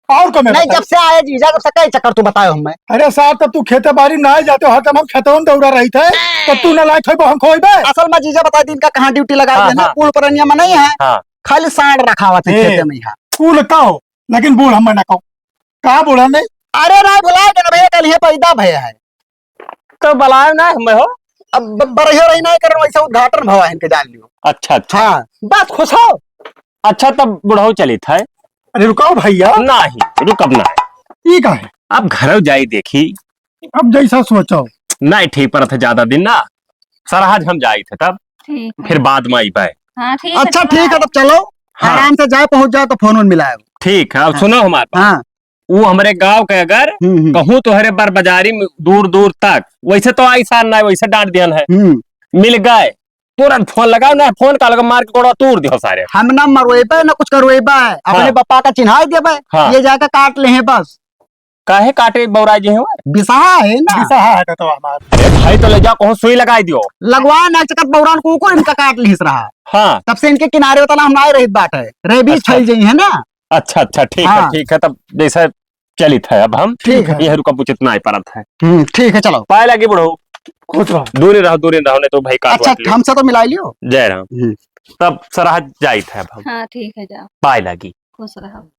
और कमे नहीं, बताई। जब से आए जीजा, जब से कई चक्कर तू बतायो हमें। अरे साहब, तब तू खेते बारी में ना जाते हो, हरदम हम खेतवन दौड़ा रही थे, तो तू ना लायक होइबो, हम खोइबे। असल में जीजा बताई दिन का कहाँ ड्यूटी लगाई हाँ, है ना, हाँ। कुल परनिया में नहीं है, हाँ। खाली सांड रखावत है ए, खेते में यहाँ। कुल का हो, लेकिन बूढ़ हमें ना कहो। कहाँ बूढ़ा नहीं? अरे ना भुलाए के ना भैया, कल ये पैदा भय है। तो बलाए ना हमें हो। अब ब-, बरहियो रही ना करन, वैसे उद्घाटन भवा है इनके, जान लियो। अच्छा, अच्छा। हाँ, बस खुश हो। अच्छा, तब बुढ़ऊ चलित है। अरे रुकाओ भैया। नहीं, रुकब ना। ई का है? अब घरव जाई देखी। अब जैसा सोचो। नहीं ठीक परत है ज्यादा दिन ना। सरहज हम जाई थे तब। ठीक है। फिर बाद में आई पाए। हाँ, ठीक है, अच्छा, ठीक है, तब चलो। हाँ। आराम से जाए, पहुंच जाओ तो फोन वोन मिलाए। ठीक है, अब हाँ। सुनो हमारे बात। हाँ। वो हमरे गांव के अगर हम्म, हम्म। कहूँ तोहरे बर बाजारी में दूर दूर तक, वैसे तो आई सान ना, वैसे डांट दिहन है। हम्म। मिल गए, तुरंत फोन लगाओ ना, फोन का लगा मार के गोड़ा तोड़ दियो सारे। हम ना मरवेबे, ना कुछ करवेबे, अपने हाँ। बप्पा का चिन्हाई देबे, हाँ। ये जाके काट ले हैं बस। काहे काटे बौराई जे हो? बिसहा है ना। बिसहा है तो हमार। अरे भाई तो ले जाओ, कहूँ सुई लगाई दियो। लगवा ना चकत बौरान को, को इनका काट लिहिस रहा। हाँ। तब से इनके किनारे उतना हम ना रहित बाटे। रेबीज अच्छा। फैल जाई है ना। अच्छा, अच्छा, ठीक है, हाँ। ठीक है, तब जैसा चलित है, अब हम ठीक है। यह रुका उचित ना परत है। हम्म, ठीक है, चलो। पाए लागी बुढ़ऊ। खुश रहो। दूरी रहो, दूरी रहो, नहीं तो भाई काट अच्छा, वाट लियो। हमसे तो मिला लियो। जय राम। हम्म। तब सरहज जाइत है अब हम। हाँ, ठीक है, जाओ। पाए लागी। खुश रहो।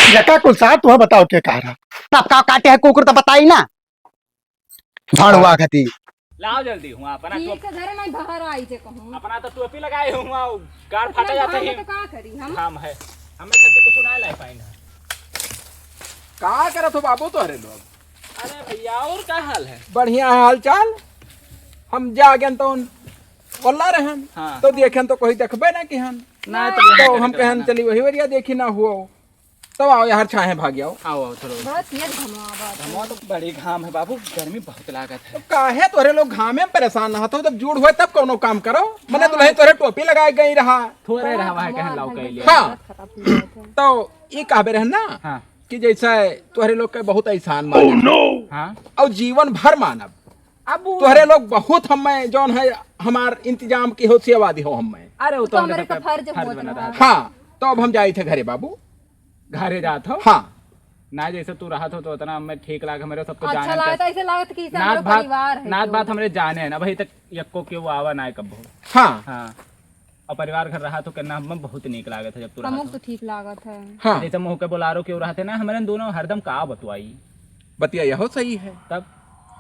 यका कुल साथ तुम्हें बताओ के कह रहा। तब का काटे है कुकुर तो बताई ना। झाड़ुआ खाती। लाओ जल्दी हुआ अपना ठीक टोप-, है, घर में बाहर आई जे कहूँ। अपना तो टोपी लगाए हुआ, गाड़ अपना फाटा जाता घाम है। तो का करी हम? घाम है। हमें खातिर कुछ ना लाई पाइन है। का करत हो बाबू तोहरे लोग? अरे भैया, और का हाल है? बढ़िया है हाल चाल। हम जागेन तो ओल्ला रहन। हाँ। तो देखेन तो कोई देखबे ना किहन। ना, तो तो यहाँ हम कहन चली वही वरिया देखी ना हुआ। तब आओ यार, छाहे भाग आओ। आओ, आओ, चलो। बहुत तेज घमवा बा। घमवा तो बड़ी घाम है बाबू, गर्मी बहुत लागत है। तो काहे तोहरे लोग घामे में परेशान ना हो, तो जब जूड़ हुए तब कौनो काम करो। मने हाँ। दुल्हन तोहरे टोपी लगाए गई रहा। थोड़े रहा वहाँ कहन लाओ कैले। हाँ। तो ये कहबे रहन ना हाँ। कि जैसे तोहरे लोग के बहुत एहसान मानब। हाँ। और जीवन भर मानब। अब वो तोहरे लोग बहुत हमें जौन है हमार इंतजाम की हो, सेवा दी हो हमें। अरे वो तो तो हमरे हमरे का फर्ज फर्ज होत बना रहा। रहा। हाँ, तो अब हम जाए थे घरे बाबू। घरे जात हो? हाँ। ना, जैसे तू रहत हो तो उतना हमें ठीक लागे, हमरे सबको अच्छा जाने लागत, ऐसे लागत कि इसे नात हमरे भात, परिवार है नात तो। भात हमरे जाने है ना, अबही तक यक्को केहू आवा ना है कब्बो। हाँ। हाँ। और परिवार घर रहा तो करना हमें बहुत नीक लागत है जब तू हमको रहत हो। तो ठीक लागत है। हाँ। जैसे मुँह के बोलारो केहू रहते ना, हमरे दोनों हरदम का बतवाई। बतिया यहो सही है। तब?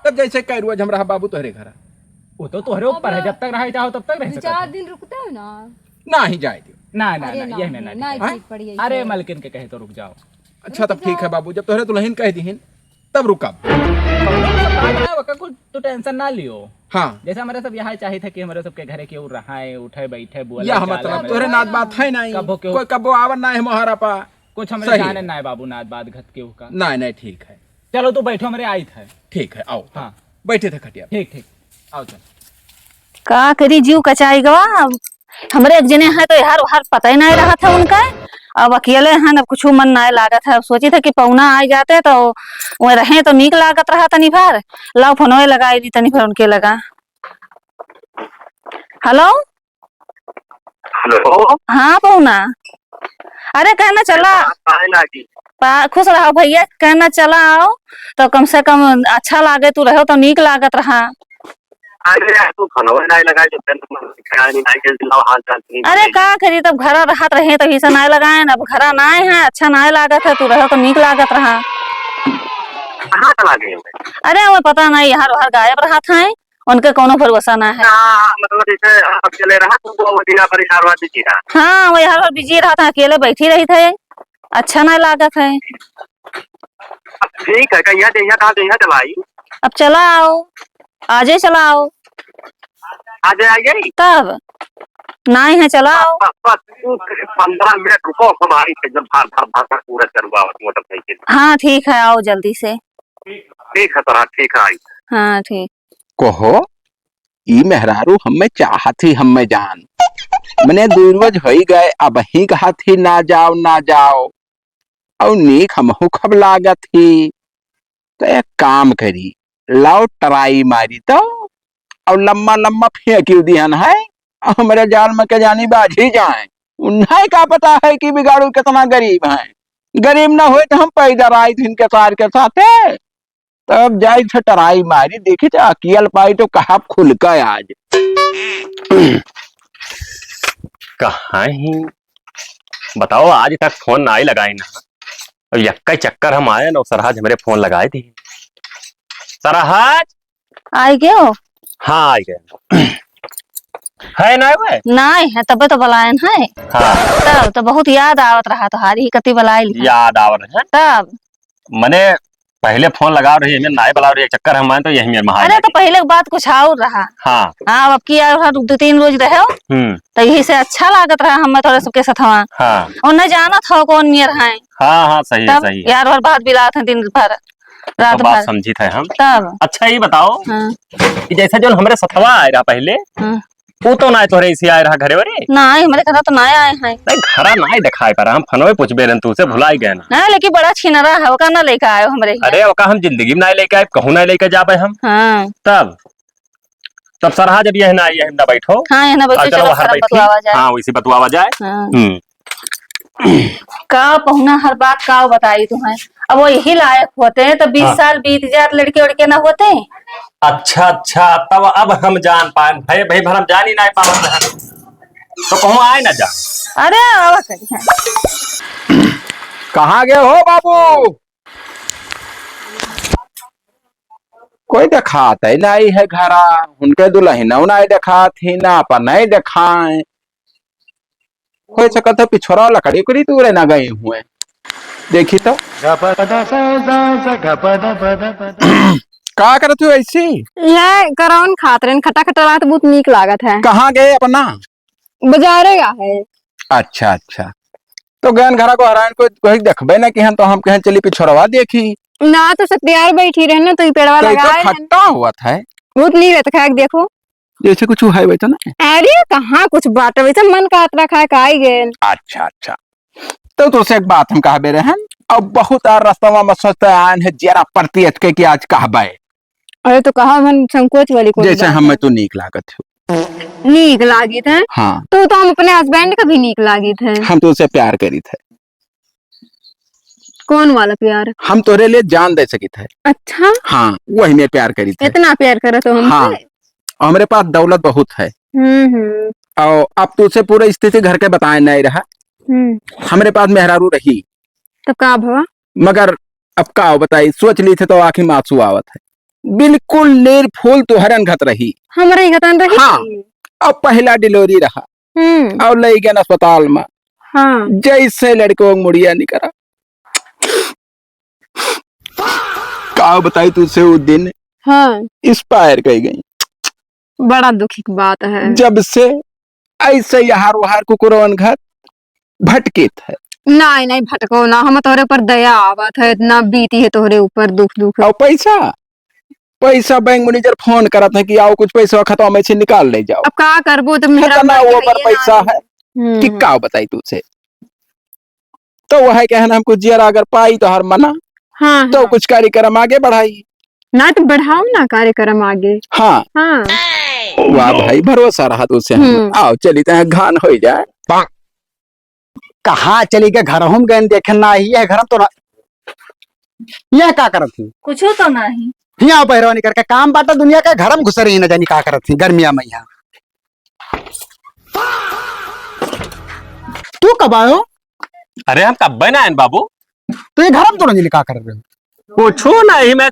तब जैसे कई रोज हम रहा बाबू तोहरे घरा। वो तो तोहरे ऊपर है, अब जब तक रहे चाहो तब तक रह दो सकत चार हो। दिन रुकते हो ना। ना ही जाए दियो। ना, ना, अरे ना, ना, यही में ना ना, ठीक है। ठीक पड़ी है अरे इसे। मलकिन के कहे तो रुक जाओ। अच्छा, तब ठीक है बाबू, जब तोहरे दुल्हन कह दीहिन, तब रुकब। कौनो बात ना, ओकर कुछ तू tension ना लियो। हाँ। जैसे हमरे सब यहाँ चाहित है कि हमरे सबके घरे केहू रहाए, उठे, बैठे, बोले, या हम चाले, मतलब हमरे तोहरे नात बात है नहीं। कबो केहू कोई कबो आवन ना है मोहरा पा। कुछ हमरे सही। जाने ना है बाबू, नात बात घत केहू का। नहीं, नहीं, ठीक है। चलो, तू बैठो, हमरे आइत है। ठीक है, आओ। हाँ। बैठे थे खटिया। ठीक, ठीक। आओ, चल। का करी, जीव कचाई गवा। अब हमरे एक जने हैं तो यार, वहार पता ही नहीं रहत है उनका। अब अकेले हैं, अब कुछ मन नहीं लागत है। अब सोची थे कि पौना आ जाते तो वो रहे तो नीक लागत रहा तनी भर। लाओ, फोनवे लगाई दी तनी भर उनके लगा। हेलो। हेलो। हाँ पहुना, अरे कहना चला। काहे लागी? पा-, खुश रहो भैया, कहना चला आओ तो कम से कम अच्छा लागे, तू रहो तो नीक लागत रहा। अरे यार, तू फोनवा नहीं लगाए, तो फिर तुम क्या नहीं, नहीं के लाओ, हाल चाल नहीं अरे बताई। का करी, तब घरा रहत रहे तब इसे नहीं लगाए, अब घरा ना है, अच्छा नहीं लागत है, तू रहो तो नीक लागत रहा। कहाँ चला गए हुए? अरे हमें पता नहीं, यहाँ वहाँ गायब रहत है। उनके कौनो भरोसा ना है। हाँ, मतलब जैसे आप चले रहा तो वो दिना भर इधर उधर busy रहा। हाँ, वो हर बार busy रहत है, अकेले बैठी रहित है, अच्छा ना लागत है। अब ठीक है, कहिया जइहा, कहाँ जइहा चलाई? अब चला आओ, आजे चला आओ। आजे आ गई? तब नाई है, चला आओ। बस, बस, बस, तू पन्द्रह मिनट रुको, हम आई थे, जब भार, भार, भार, भार पूरा चलवावत मोटरसाइकिल। हाँ, ठीक है, आओ जल्दी से। ठीक है, तो हाँ, ठीक है, आई। हाँ, ठीक। कहो, ई मेहरारू हम्मे चाहत ही हम्मे जान। मने दुइ रोज होई गए, अबहीं कहत ही ना जाओ, ना जाओ। अउ नीक हमहू खब लागत ही। तो एक काम करी, लाओ try मारी तो, अउ लम्मा लम्मा फेंकी दिहन है, अउ हमरे जाल में के जानी बाझी जाए। उन्हें का पता है कि बिगाड़ू कितना गरीब है। गरीब ना होए तो हम पैदल आई दिन के सार के साथे। तब जाई थे try मारी, देखी थे अकियल पाई तो कहा खुल का आज। कहाँ ही? बताओ, आज तक फोन ना ही लगाई ना। अब यक्का चक्कर हम आए ना, सरहज हमरे फोन लगाए थे। सरहज? आई गयो? हाँ, आई गयो। है ना वे? नाई है, तबे तो बुलायन है। हाँ। तब तो बहुत याद आवत रहा तोहारी, कति बुलाई लिहा। याद आवत है? तब। मने पहिले फोन लगाव रही, हमें नाई बुलाव रही, चक्कर हम आए तो यही मेरे में हाय अरे, तो लागे। पहिले के बात कुछ और रहा। हाँ। हाँ, अब की यार हर दो तीन रोज रहे हो, हम्म। तो यही से अच्छा लागत रहा हमें थोड़ा सबके सथवा। हाँ। और न जानत हो कौन मेर है। हाँ, हाँ, सही है, तब सही है। यार हर बात बिलात है दिन भर, तो रात बात भर। समझी थे हम। तब। अच्छा, ये बताओ हाँ। कि जैसे जो हमरे सथवा आए रहा पहिले, हाँ। वो तो ना तोहरे इसी आए रहा घरे वरे? ना, हमरे घरा तो ना आए हैं। नहीं, घरा ना दिखाई पा रहा, हम फोनवे पूछबे रहन, तू से भुलाई गए ना। हाँ, लेकिन बड़ा छिनरा है, ओका ना लेके आयो हमरे हियाँ। अरे, ओका हम जिंदगी में ना लेके आए, कहूँ ना लेके जाबे हम। हाँ। तब, तब सरहा जब यह ना आई, यह ना बैठो। हाँ, यह ना बैठो, आ, चलो चलो, बाहर शरम बैठी। बतुआवा जाए। हाँ, वैसे बतुआवा जाए। हाँ। हम्म। का पहुना हर बात का बताई तुम्हें, अब वो यही लायक होते हैं तो बीस हाँ। साल बीत जात, लड़के उड़के ना होते। अच्छा, अच्छा, तब अब हम जान पाए भाई, भाई भर हम जान ही नहीं पावत हैं, तो कहूँ आए ना जा। अरे, आवा करी है। कहाँ गए हो बाबू? कोई देखात है नहीं है घरा, उनके दुल्हन नहीं देखात ही ना, अपन नहीं देखाए। हो सकत है पिछोरा लकड़ी उकड़ी तूरे ना गए हुए। देखी तो। का करत हो ऐसी? यह करौन खात रहन, खट्टा खट्टा लागत बहुत नीक लागत है। कहाँ गए अपना? बाजारे गा है। अच्छा, अच्छा। तो गयन घरा को हरान को, कोई देखबे ना कि हम तो हम कहें चली पिछोरवा देखी। ना तो सत्यार बैठी रहन ना, तो ई पेड़वा तो ई तो लगाए रहन। खट्टा हुआ था। बहुत नीक रहता खाए के देखो। जैसे कुछ है वैसा ना। अरे कहाँ कुछ बात है वैसा, मन का अतरा खाए का आई गए। अच्छा, अच्छा। तो तुझसे एक बात हम कहबे रहन, अब बहुत आ रस्तवा में सोचते आयन है, जरा परती अटके कि आज कहबे। अरे तो कहा मन संकोच वाली कोई जैसे बात हमें है। तो नीक लागत है। नीक लागित है? हाँ। तो, तो हम अपने husband का भी नीक लागित है। हम तो उसे प्यार करित है। कौन वाला प्यार? हम तोहरे लिए जान दे सकित है। अच्छा? हाँ, वही में प्यार करित है। इतना प्यार करत हो हमसे? हाँ, हमरे पास दौलत बहुत है। हम्म, हम्म। और अब तुझसे पूरा स्थिति घर के बताए नहीं रहा। हम्म। हमरे पास मेहरारू रही। तब का भवा? मगर अब का बताई, सोच ली थे तो आँखी में आंसू आवत है। बिल्कुल निर्फूल तोहरे अंगत रही। हमरे अंगत रही? हाँ। अब पहला delivery रहा। हम्म। और लई गए अस्पताल में। हाँ। जैसे लड़को मुड़िया निकरा। का बताई तुझसे, वो दिन हाँ। Expire कई गई। बड़ा दुखी की बात है। जब से ऐसे यहार वहार कुकुरवन घर भटकित है। नहीं, नहीं भटको ना, हम तोहरे ऊपर दया आवत है, इतना बीती है तोहरे ऊपर दुख, दुख। और पैसा, पैसा बैंक manager फोन करत है कि आओ कुछ पैसा खाता में से निकाल ले जाओ। अब का करबो, तो मेरा कितना वो पर पैसा है। हम्म। कि का बताई तुझसे। तो वह कहना हमको जियरा अगर पाई तो हर मना, हाँ, तो हाँ। कुछ कार्यक्रम आगे बढ़ाई। ना तो बढ़ाओ ना कार्यक्रम आगे। हाँ। हाँ। वाह भाई, भरोसा रहा तुझसे हम। हम्म। आओ, चली तो घान हो जाए। कहाँ चली गए? घर हम गए देखे ना, ये घर हम तो ना, ये का करत थी? कुछो तो नहीं। हिया बहरवा निकर के काम बाटा दुनिया का, घर में घुस रही न जानी का करत थी गर्मिया में यहाँ। तू कब आयो? अरे हम कब्बे ना आयन बाबू। तो ये घर में तो नहीं का कर रहे हो? कुछो ना, यही मैं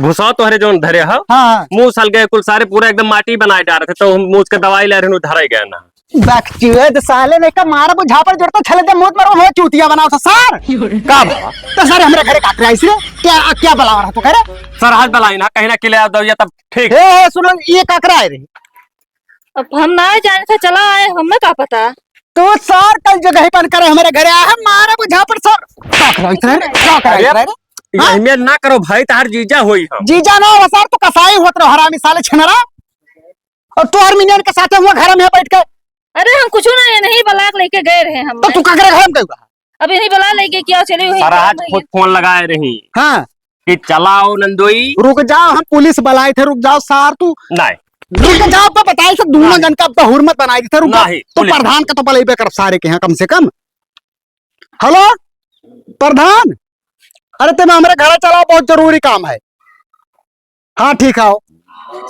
घुसा तोहरे जोन धरे हो। हाँ, हाँ। मुँह सल गए कुल सारे, पूरा एकदम माटी बनाए जा रहे थे, तो हम मुँह के दवाई ले रहे हैं, धरे गए ना। बकचोद साले ने का मारा बुझा पर जोड़ता छले दे मुंह पर हो चूतिया बनाओ तो सर। का बाबा? तो सर हमरे घरे का कराई से? क्या, क्या बुलावा रहा तू करे? सर आज बुलाई ना, कहीं ना किले दो या तब ठीक। ए, ए, सुनो, ये का कराए रे? अब हम ना जाने से चला आए, हमें का पता? तो सर कल जगह ही बंद करे हमारे घरे आए, हम मारा बुझा पर सर। का कराई रे? का कराई अरे, रे? हाँ? यही में ना करो भाई, तार जीजा होई हम। जीजा ना हो सर, तू कसाई होत रहो हरामी साले छिनरा। और तू हर मिनियन के साथे हुआ घर में बैठ के। अरे हम कुछ ना, ये नहीं बलाक लेके गए रहे हम। तो तू का करे घर में गई? अब इन्हीं बला लेके क्या चले हुए सर, आज खुद फोन लगाए रही। हाँ। कि चलाओ नंदोई। रुक जाओ, हम पुलिस बुलाए थे, रुक जाओ सार तू। नहीं। रुक जाओ, तो बताए से दोनों नहीं। जन का अब तो हुरमत बनाई थे, रुक जाओ। नहीं, तो पुलिस प्रधान का तो बुलाइबे कर सारे के यहाँ कम से कम। हेलो प्रधान, अरे तुम हमारे घर चलाओ, बहुत जरूरी काम है। हाँ ठीक है, आओ।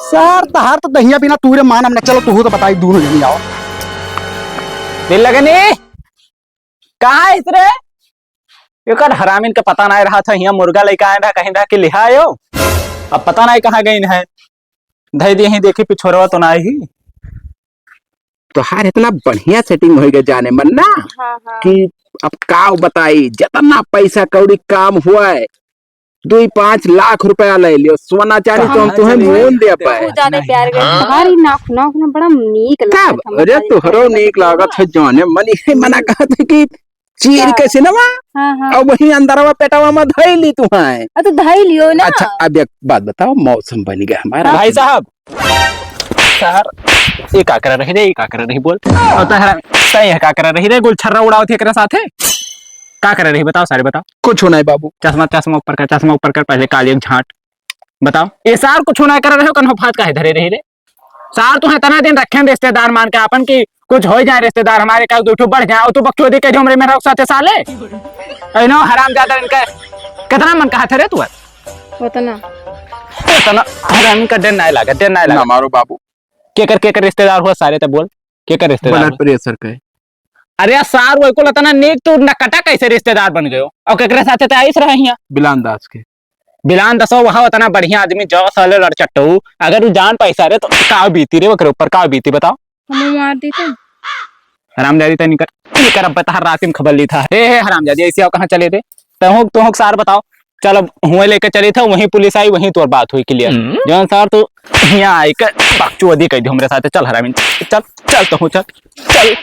सर तहार तो दहिया बिना तूरे मानम न, चलो तू तो बताई दोनों जनी आओ। दिल लगनी। कहाँ है रे? एकर हरामिन के पता नहीं रहा था, हियाँ मुर्गा लेके आए रहा, कहीं रहा कि लिहा आयो। अब पता नहीं कहाँ गई है, धई दी ही, देखी पिछोरवा तो ना ही। तोहार इतना बढ़िया setting होइ गए जाने मन ना, हाँ, हाँ। कि अब का बताई, जितना पैसा कौड़ी काम हुआ है, दुई पाँच लाख रुपया ले लियो, सोना चांदी तो हम तुहें मोल दे पाए। बहुत ज्यादा प्यार गए। हाँ। भारी नाक, नाक ना बड़ा नीक लागत है। अरे तोहरो नीक लागत है जाने मन, ये मना कहत है कि चीर के सिनवा, हाँ, हाँ। और वही अंदरवा पेटवा में धई ली तू है। आ, तो धई लियो ना। अच्छा, अब एक बात बताओ, मौसम बन गया हमारा। भाई साहब, सर, ये का कर रही रे, ये का कर रही बोल। और तहरा, तय ये का कर रही रे, गुलछर्रा उड़ावत है एकरा साथे? का कर रही बताओ, सारे बताओ। कुछ नहीं बाबू। चश्मा, चश्मा ऊपर कर, चश्मा ऊपर कर, पहले काली एक झांट। बताओ, ये सार कुछ ना कर रहे हो, कन्हो फात काहे धरे रही रे? सार तुहें इतना दिन रखे रिश्तेदार मान के आपन कि कुछ हो जाए रिश्तेदार हमारे, का दो ठो बढ़ जाए, और तू बकचोदी के जो हमरे मेहरा साथे साले। ऐनो हराम ज्यादा इनका कितना मन कहा थे रे तू? उतना। उतना हराम का डर नहीं लागा, डर नहीं लागा। ना मारो बाबू। केकर, केकर रिश्तेदार हुआ सारे तो बोल, केकर रिश्तेदार blood हुआ? Pressure का है। अरे यार सार वो कुल इतना नेक तू नकटा कैसे रिश्तेदार बन गयो? और केकरे साथे तो आइस रहे हियाँ? बिलान दास के। बिलान दसो वह उतना बढ़िया आदमी जो साले लड़चट्टू, अगर वो जान पैसा रे तो का बीती रे ओकरे ऊपर, का बीती बताओ? हमें मार दी तो। हरामजादी तो निकर, निकर अब बता रात में खबर ली था। हे, हे हरामजादी, ऐसे आओ कहाँ चले थे? तो हो, तो हो सार बताओ। चल अब हुए लेके चली था, वहीं पुलिस आई, वहीं तोर बात हुई clear। हम्म। जौन सार तू यहाँ आई के बकचोदी कह दी हमरे साथे। चल हरामी, चल, चल तो हो, चल, चल।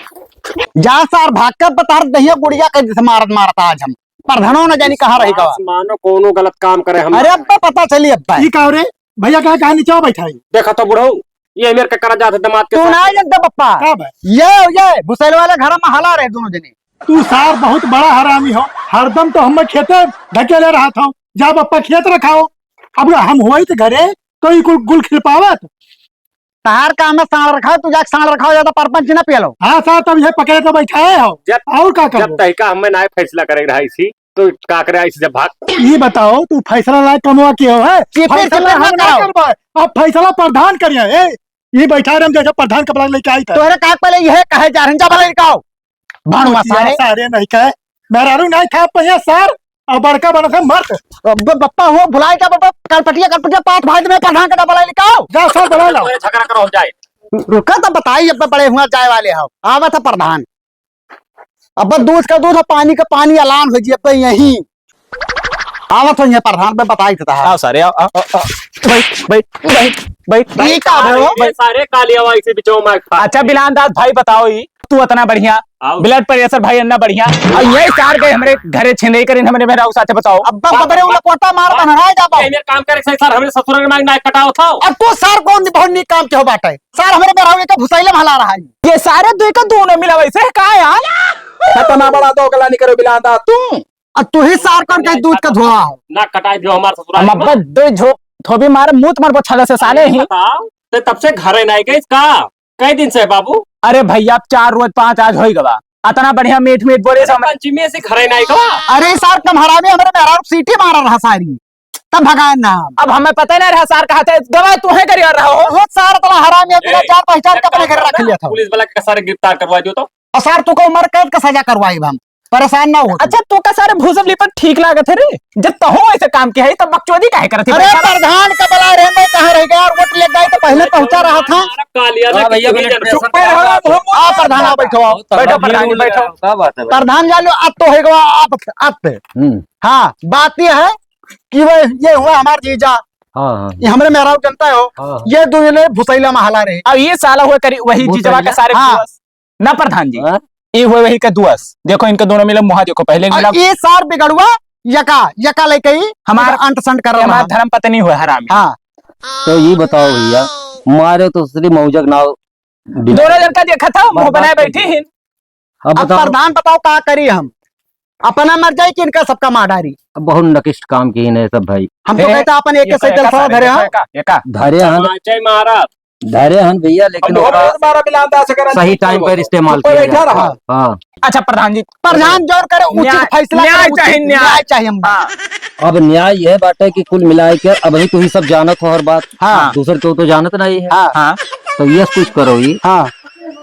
जा सार भाग के बता दहिया गुड़िया के जैसे मारत मारत आज हम। प्रधानो न जानी कहाँ रही गवा। मानो कोनो गलत काम करे हम। अरे अब्बा पता चली अब्बा। ई का रे? भैया कहाँ, कहाँ नीचे बैठा है? देखा तो बुढ़ऊ, ये मेरे के करा जात है दामाद के तू साथ। ना एकदम पप्पा। का बा? ये, ये भुसैल वाले घर में हला रहे दोनों जने। तू सार बहुत बड़ा हरामी हो, हरदम तो हमें खेते ढकेले रहा था। जा पप्पा खेत रखाओ। अब हम होई तो घरे तो ई कुल गुल खिल पावत। तहार काम है साँड़ रखाओ, तू जाके साँड़ रखाओ, ज्यादा परपंच ना पियलो। हाँ सार, तब ये पकड़े तो बैठाए हो। जब, और का जब करबो? तहिका हमें ना फैसला करे रहा इसी, तो का करे, ऐसे जब भाग। ये बताओ, तू फैसला लायक कमवा के हो, है? ये फिर से फैसला फैसला हम ना कराओ। करबा, अब फैसला प्रधान करिया। ए, ये बैठा रहे, हम जैसे प्रधान कपड़ा लेके आई था। तोहरे का पहले यह कहे जा रहे हैं, जा भला इनका आओ। भाड़वा सारे। सारे नहीं कहे, मेहरारू नहीं था पहिया सार, और बड़का बड़ा था मर्द। अब बप्पा हुआ भुलाए क्या बप्पा, कलपटिया, कलपटिया, पाँच भाई में प्रधान का डबल इनका आओ। जा सार, बुला लाओ। तोहरे झगड़ा करो, हम जाए। रुका तो बताई, अब बड़े हुआ जाए वाले हो, आवा था प्रधान। अब दूध का दूध और पानी का पानी, ऐलान हो जी, अब तो यही आवत हो ये प्रधान में बताई देता है। आओ सारे, आओ, आओ, आओ, आओ। बैठ, बैठ, बैठ, बैठ। ई का भो? अरे सारे काली हवा इसे बिचो में खा। अच्छा, बिलान दास भाई, बताओ ई, तू इतना बढ़िया, आओ। Blood pressure भाई इतना बढ़िया, और ये सार गए हमरे घरे छिंदई करिन, हमरे मेहरारू साथे, बताओ। अब्बा बबरे उला कोटा मार बना रहा है, जा पाओ। ये मेरे काम करे सही सर, हमरे ससुर के नाक, नाक कटाओ था। अब तू सार कौन बहुत नीक काम के हो बाटे? सार हमरे मेहरारू के भुसैले में हला रहा है। ये सारे दुई का दोनों मिला वैसे है का यार? खतना बड़ा दोगला नहीं करो बिलान दास तू। अब तू ही सार कौन के दूध का धुआ हो? ना कटाई दियो हमार ससुराल हम में। अब्बा दो झो-, धोबी मारे मुंह तुम्हारे पोछाला से साले ही। बताओ, ते तब से घरे नहीं गई का? कई दिन से है बाबू? अरे भैया, अब चार रोज पाँच आज होई गवा। अतना बढ़िया मीठ मीठ बोले से हम पंचमी से घरे नहीं गवा। अरे सार, कम हरामी हमरे मेहरारू सीटी मारा रहा सारी, तब भगाए ना हम। अब हमें पता नहीं रहा सार कहा था, गवा तू है करिया रहा हो। वो सार इतना हरामी है, बिना ए, जान पहचान के अपने घर रख लिया था। पुलिस वाला के सारे गिरफ्तार करवा दियो तो। और सार, तू को उम्र कैद का सजा करवाई हम, परेशान ना हो। अच्छा, तू का सारे भूसम लिपट ठीक लागत है रे? जब तहो ऐसे काम किया है, तब बकचोदी काहे करत है अरे भाई? प्रधान का बला रहे, मैं कहाँ रह गया? वोट ले गए तो पहले पहुंचा रहा था। कालिया हाँ भैया, चुप रहो, आप हम आ, प्रधान, आओ, बैठो, आओ। बैठो, प्रधान जी, बैठो। क्या बात है भाई? प्रधान जान लो, अब तो होएगा, आप, आप। हम्म। हाँ, बात ये है कि वो, ये हुआ हमार जीजा, हाँ, हाँ। ये हमरे मेहरारू जनता हो, हाँ, हाँ। ये दोनों ने भुसैला में हला रहे। अब ये साला हुआ करी, वही भुसैला? जीजवा के सारे हाँ। दोस्त। ना प्रधान जी, हाँ? ये हुए वही का दुअस। देखो इनके दोनों मिले मुहा, देखो पहले और मिला। ये सार बिगड़ुआ यका, यका लेके ही हमार अंट संट कर रहा हमार है। धर्म पत्नी हुए हरामी। हाँ। तो ये बताओ भैया, मारे तो श्री मौजक नाव बिना दोनों जन का देखा था, मुंह बनाए बैठी ही। अब अब बताओ। प्रधान बताओ का करी हम? अपना मर जाए कि इनका सबका मार डारी? अब बहुत नकिष्ट काम की इन्हें सब भाई। हम तो ए, कहता अपन एक ये से का, जलसा का, धरे ये हैं। का, ये का? धरे हैं। जय महाराज। धरे हन भैया, लेकिन अब ओकरा बहुत मारा मिला अंदाज से करा, सही चुप टाइम पर रहो। इस्तेमाल चुप किया बैठा जाए। रहा। हाँ। अच्छा प्रधान जी, प्रधान जोर करे, उचित न्याय, फैसला न्याय करे, उचित चाहिए, न्याय। न्याय चाहिए हमको। हाँ। अब न्याय यह बात है कि कुल मिला के अब ही तो ही सब जानत हो हर बात। हाँ। दूसर केहू तो जानत नहीं है। हाँ। हाँ। तो ये कुछ करो ही हाँ।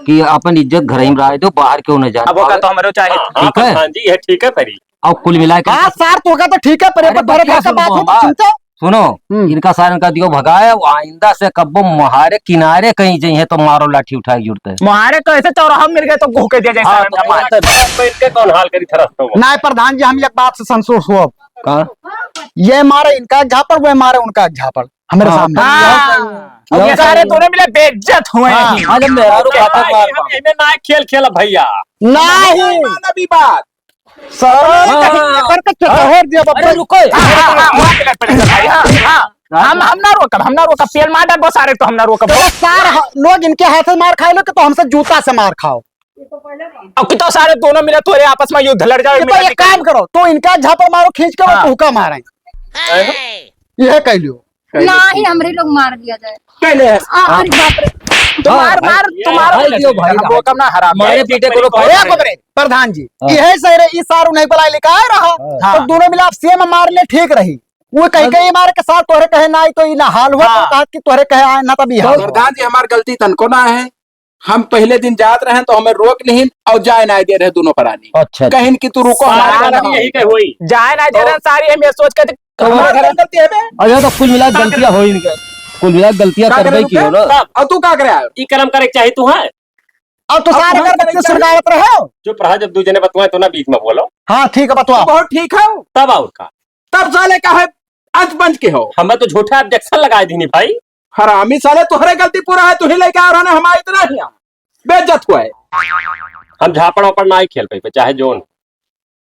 कि अपन इज्जत घर ही में रह दो, बाहर केहू न जाने अब ओका पावे। तो हमरो चाहिए। हाँ, ठीक है। प्रधान जी, ये ठीक है परी। और कुल मिला के हाँ, सार, तोका तो ठीक है, पर अरे, पर बतिया बात सुन, बात हो तो बात। सुनते। सुनो, हम्म। इनका सार इनका दियो भगाए, आइंदा से कब्बो मुहारे किनारे कहीं जइहे तो मारो लाठी उठाए जुड़ते। मुहारे तो ऐसे चौराहा में मिल गए तो घूके दिया जाए हाँ, सार तो इनका मार। बात है। तो इनके कौन हाल करी थरस तो? नाय प्रधान जी, हम एक बात से संतोष हो। का? ये मारे इनका झापड़, वे मारे उनका झापड़। हमरे हाँ, सामने। हाँ। अब ये सारे दोनों मिले बेइज्जत हुए हाँ, हैं। आज हम मेहरारू का हाथ मार हम इन्हें ना खेल खेला भैया। नहीं। माना भी बात। सर, हाँ, हाँ, हाँ। कर के चटोर दिया बाप अरे रे। रुको। हाँ, हाँ, हाँ, हाँ, हाँ, हाँ। हम, हम ना रोकब, हम ना रोकब। तेल मार डाल, बहुत सारे तो हम ना रोकब। तो सार ह-, लोग इनके हाथ से मार खाए लो कि तो हमसे जूता से मार खाओ। अब कि तो सारे दोनों मिले तोरे आपस में युद्ध लड़ जाओ, कि तो मिला एक के काम करो, तो इनका झापड़ मारो खींच के, वो हाँ। तुहका मारे। हैं? यह कह लियो। नहीं, हमरे लोग मार दिया जाए। पहले आ, अरे बाप रे। तो हाँ, मार, भाई, मार, ये तो मारो भाई, पहले। दियो भाई, हम भाई। वो कम ना हराम मारे है। पीटे को लोग ए, बाप रे, प्रधान जी, हाँ। यही सही रहे, ई सार उन्हें बुलाए लेके आए रहा। हाँ। तो दोनों मिला आप सीएम मार ले, ठीक रही। वो कहीं, हाँ। कहीं मार के सार तोहरे कहे ना आई तो ई ना हाल हुआ, हाँ। तो कहा कि तोहरे कहे आए ना तभी हाल हुआ। प्रधान जी, हमार गलती तनको ना है। हम पहले दिन जात रहे तो हमें रोक लिहिन और जाए ना दे रहे दोनों प्राणी। अच्छा, अच्छा। कहिन कि तू रुको, हमारे सारा गलती। यही के होई। जाए ना दे रहे तो सारी हम ये सोच के तो हमारे हमारे घर गलती है बे। अच्छा, तो कुल मिला के गलतियां हो इनके। कुल मिला के गलतियां का करबे करे की हो ना। तब? और तू का करे आयो? ई कर्म करे के चाही तू है। अब तो अब सारे हम घर करे बच्चे के चाही। सुलगावत रहे हो। चुप रहा, जब दू जने बतवाए तो ना बीच में बोलो। हाँ, ठीक है, बतवाओ। तू बहुत ठीक है। तब और का? तब साले का है, अंत पंच के हो। हमें तो झूठा objection लगा दीनी भाई। हरामी साले, तोहरे गलती पूरा है, तू ही लेके आ रहा ना, हमारे इतना ही है। बेइज्जत हुआ है। हम झापड़ वापड़ ना ही खेल पाइबे, चाहे जोन।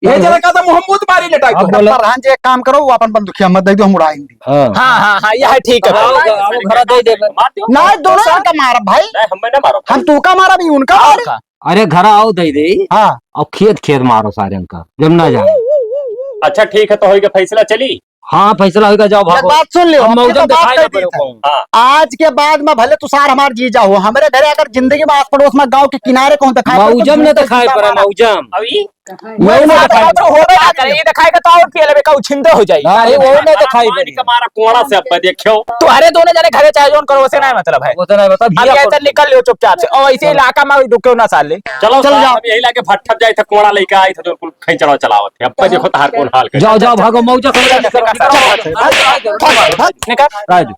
ये हम्म। जरा का तो मुहम्मद मारी लेटाई अब तो। बोलो। प्रधान जी, एक काम करो, वो अपन बंदूकिया मत दे दो, हम उड़ाएंगे। हाँ। हाँ, हाँ, हाँ, यह है, ठीक है। आओ, आओ, घर दे दे। मार दियो। ना, दोनों सारे इनका मारब भाई। नहीं, हम ना मारब। हम तू का मारब, ये उनका और मारब। का? अरे, घर आओ, दे दे। हाँ। और खेत, खेत मारो सारे इनका, जब ना जाए। अच्छा, ठीक है, तो होइगा फैसला, चली। हाँ, फैसला होइगा, जाओ, एक भागो। बात सुन लियो, अब मौजम तो बात दिखाई कर दे दे। हाँ। आज के बाद में भले तू सार हमार जीजा हो, हमरे घरे अगर जिंदगी में आस पड़ोस में गांव के किनारे कहूँ दिखाई पड़े, तो मौजम न जूते दिखाई जूता पड़े, मारा। मौजम। अभी वही ना दिखाई तो होबे ना करे, ये दिखाई के तो और पिए लेबे का उछिंदे हो जाई। हाँ, ये वही ना दिखाई पानी दे। का मारा कोड़ा से अब देखियो। तोहरे दोनों जने घरे चाहे जौन करो, ओसे ना मतलब है। ओसे ना मतलब, अब भैया ये तो निकल लियो चुपचाप से, और ऐसे इलाका में रुकियो ना साले। चलो चल साहब, जाओ। अब यही लागे भट्ठब जाए थे, कोड़ा लेके आए थे, जो कुल खैचड़ा चलावत है। अब देखो तहार कौन हाल करे। जाओ, जाओ, भागो, मौजा करो। निकल। राजू।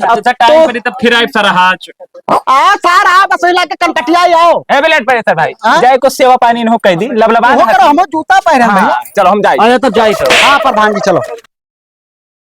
अच्छा, टाइम पर तो फिर आइब सर, हाँ। आ, सर, आ, बस इला के कनकटिया ही आओ। ए, बिलेट पड़े सर भाई। हाँ? जाए को सेवा पानी इन्हों कह दी, लबलबा वो ना करो, हती। हम जूता पहरे हैं हाँ, भैया। चलो हम जाए। अरे, तब जाए सर। हाँ, प्रधान जी, चलो।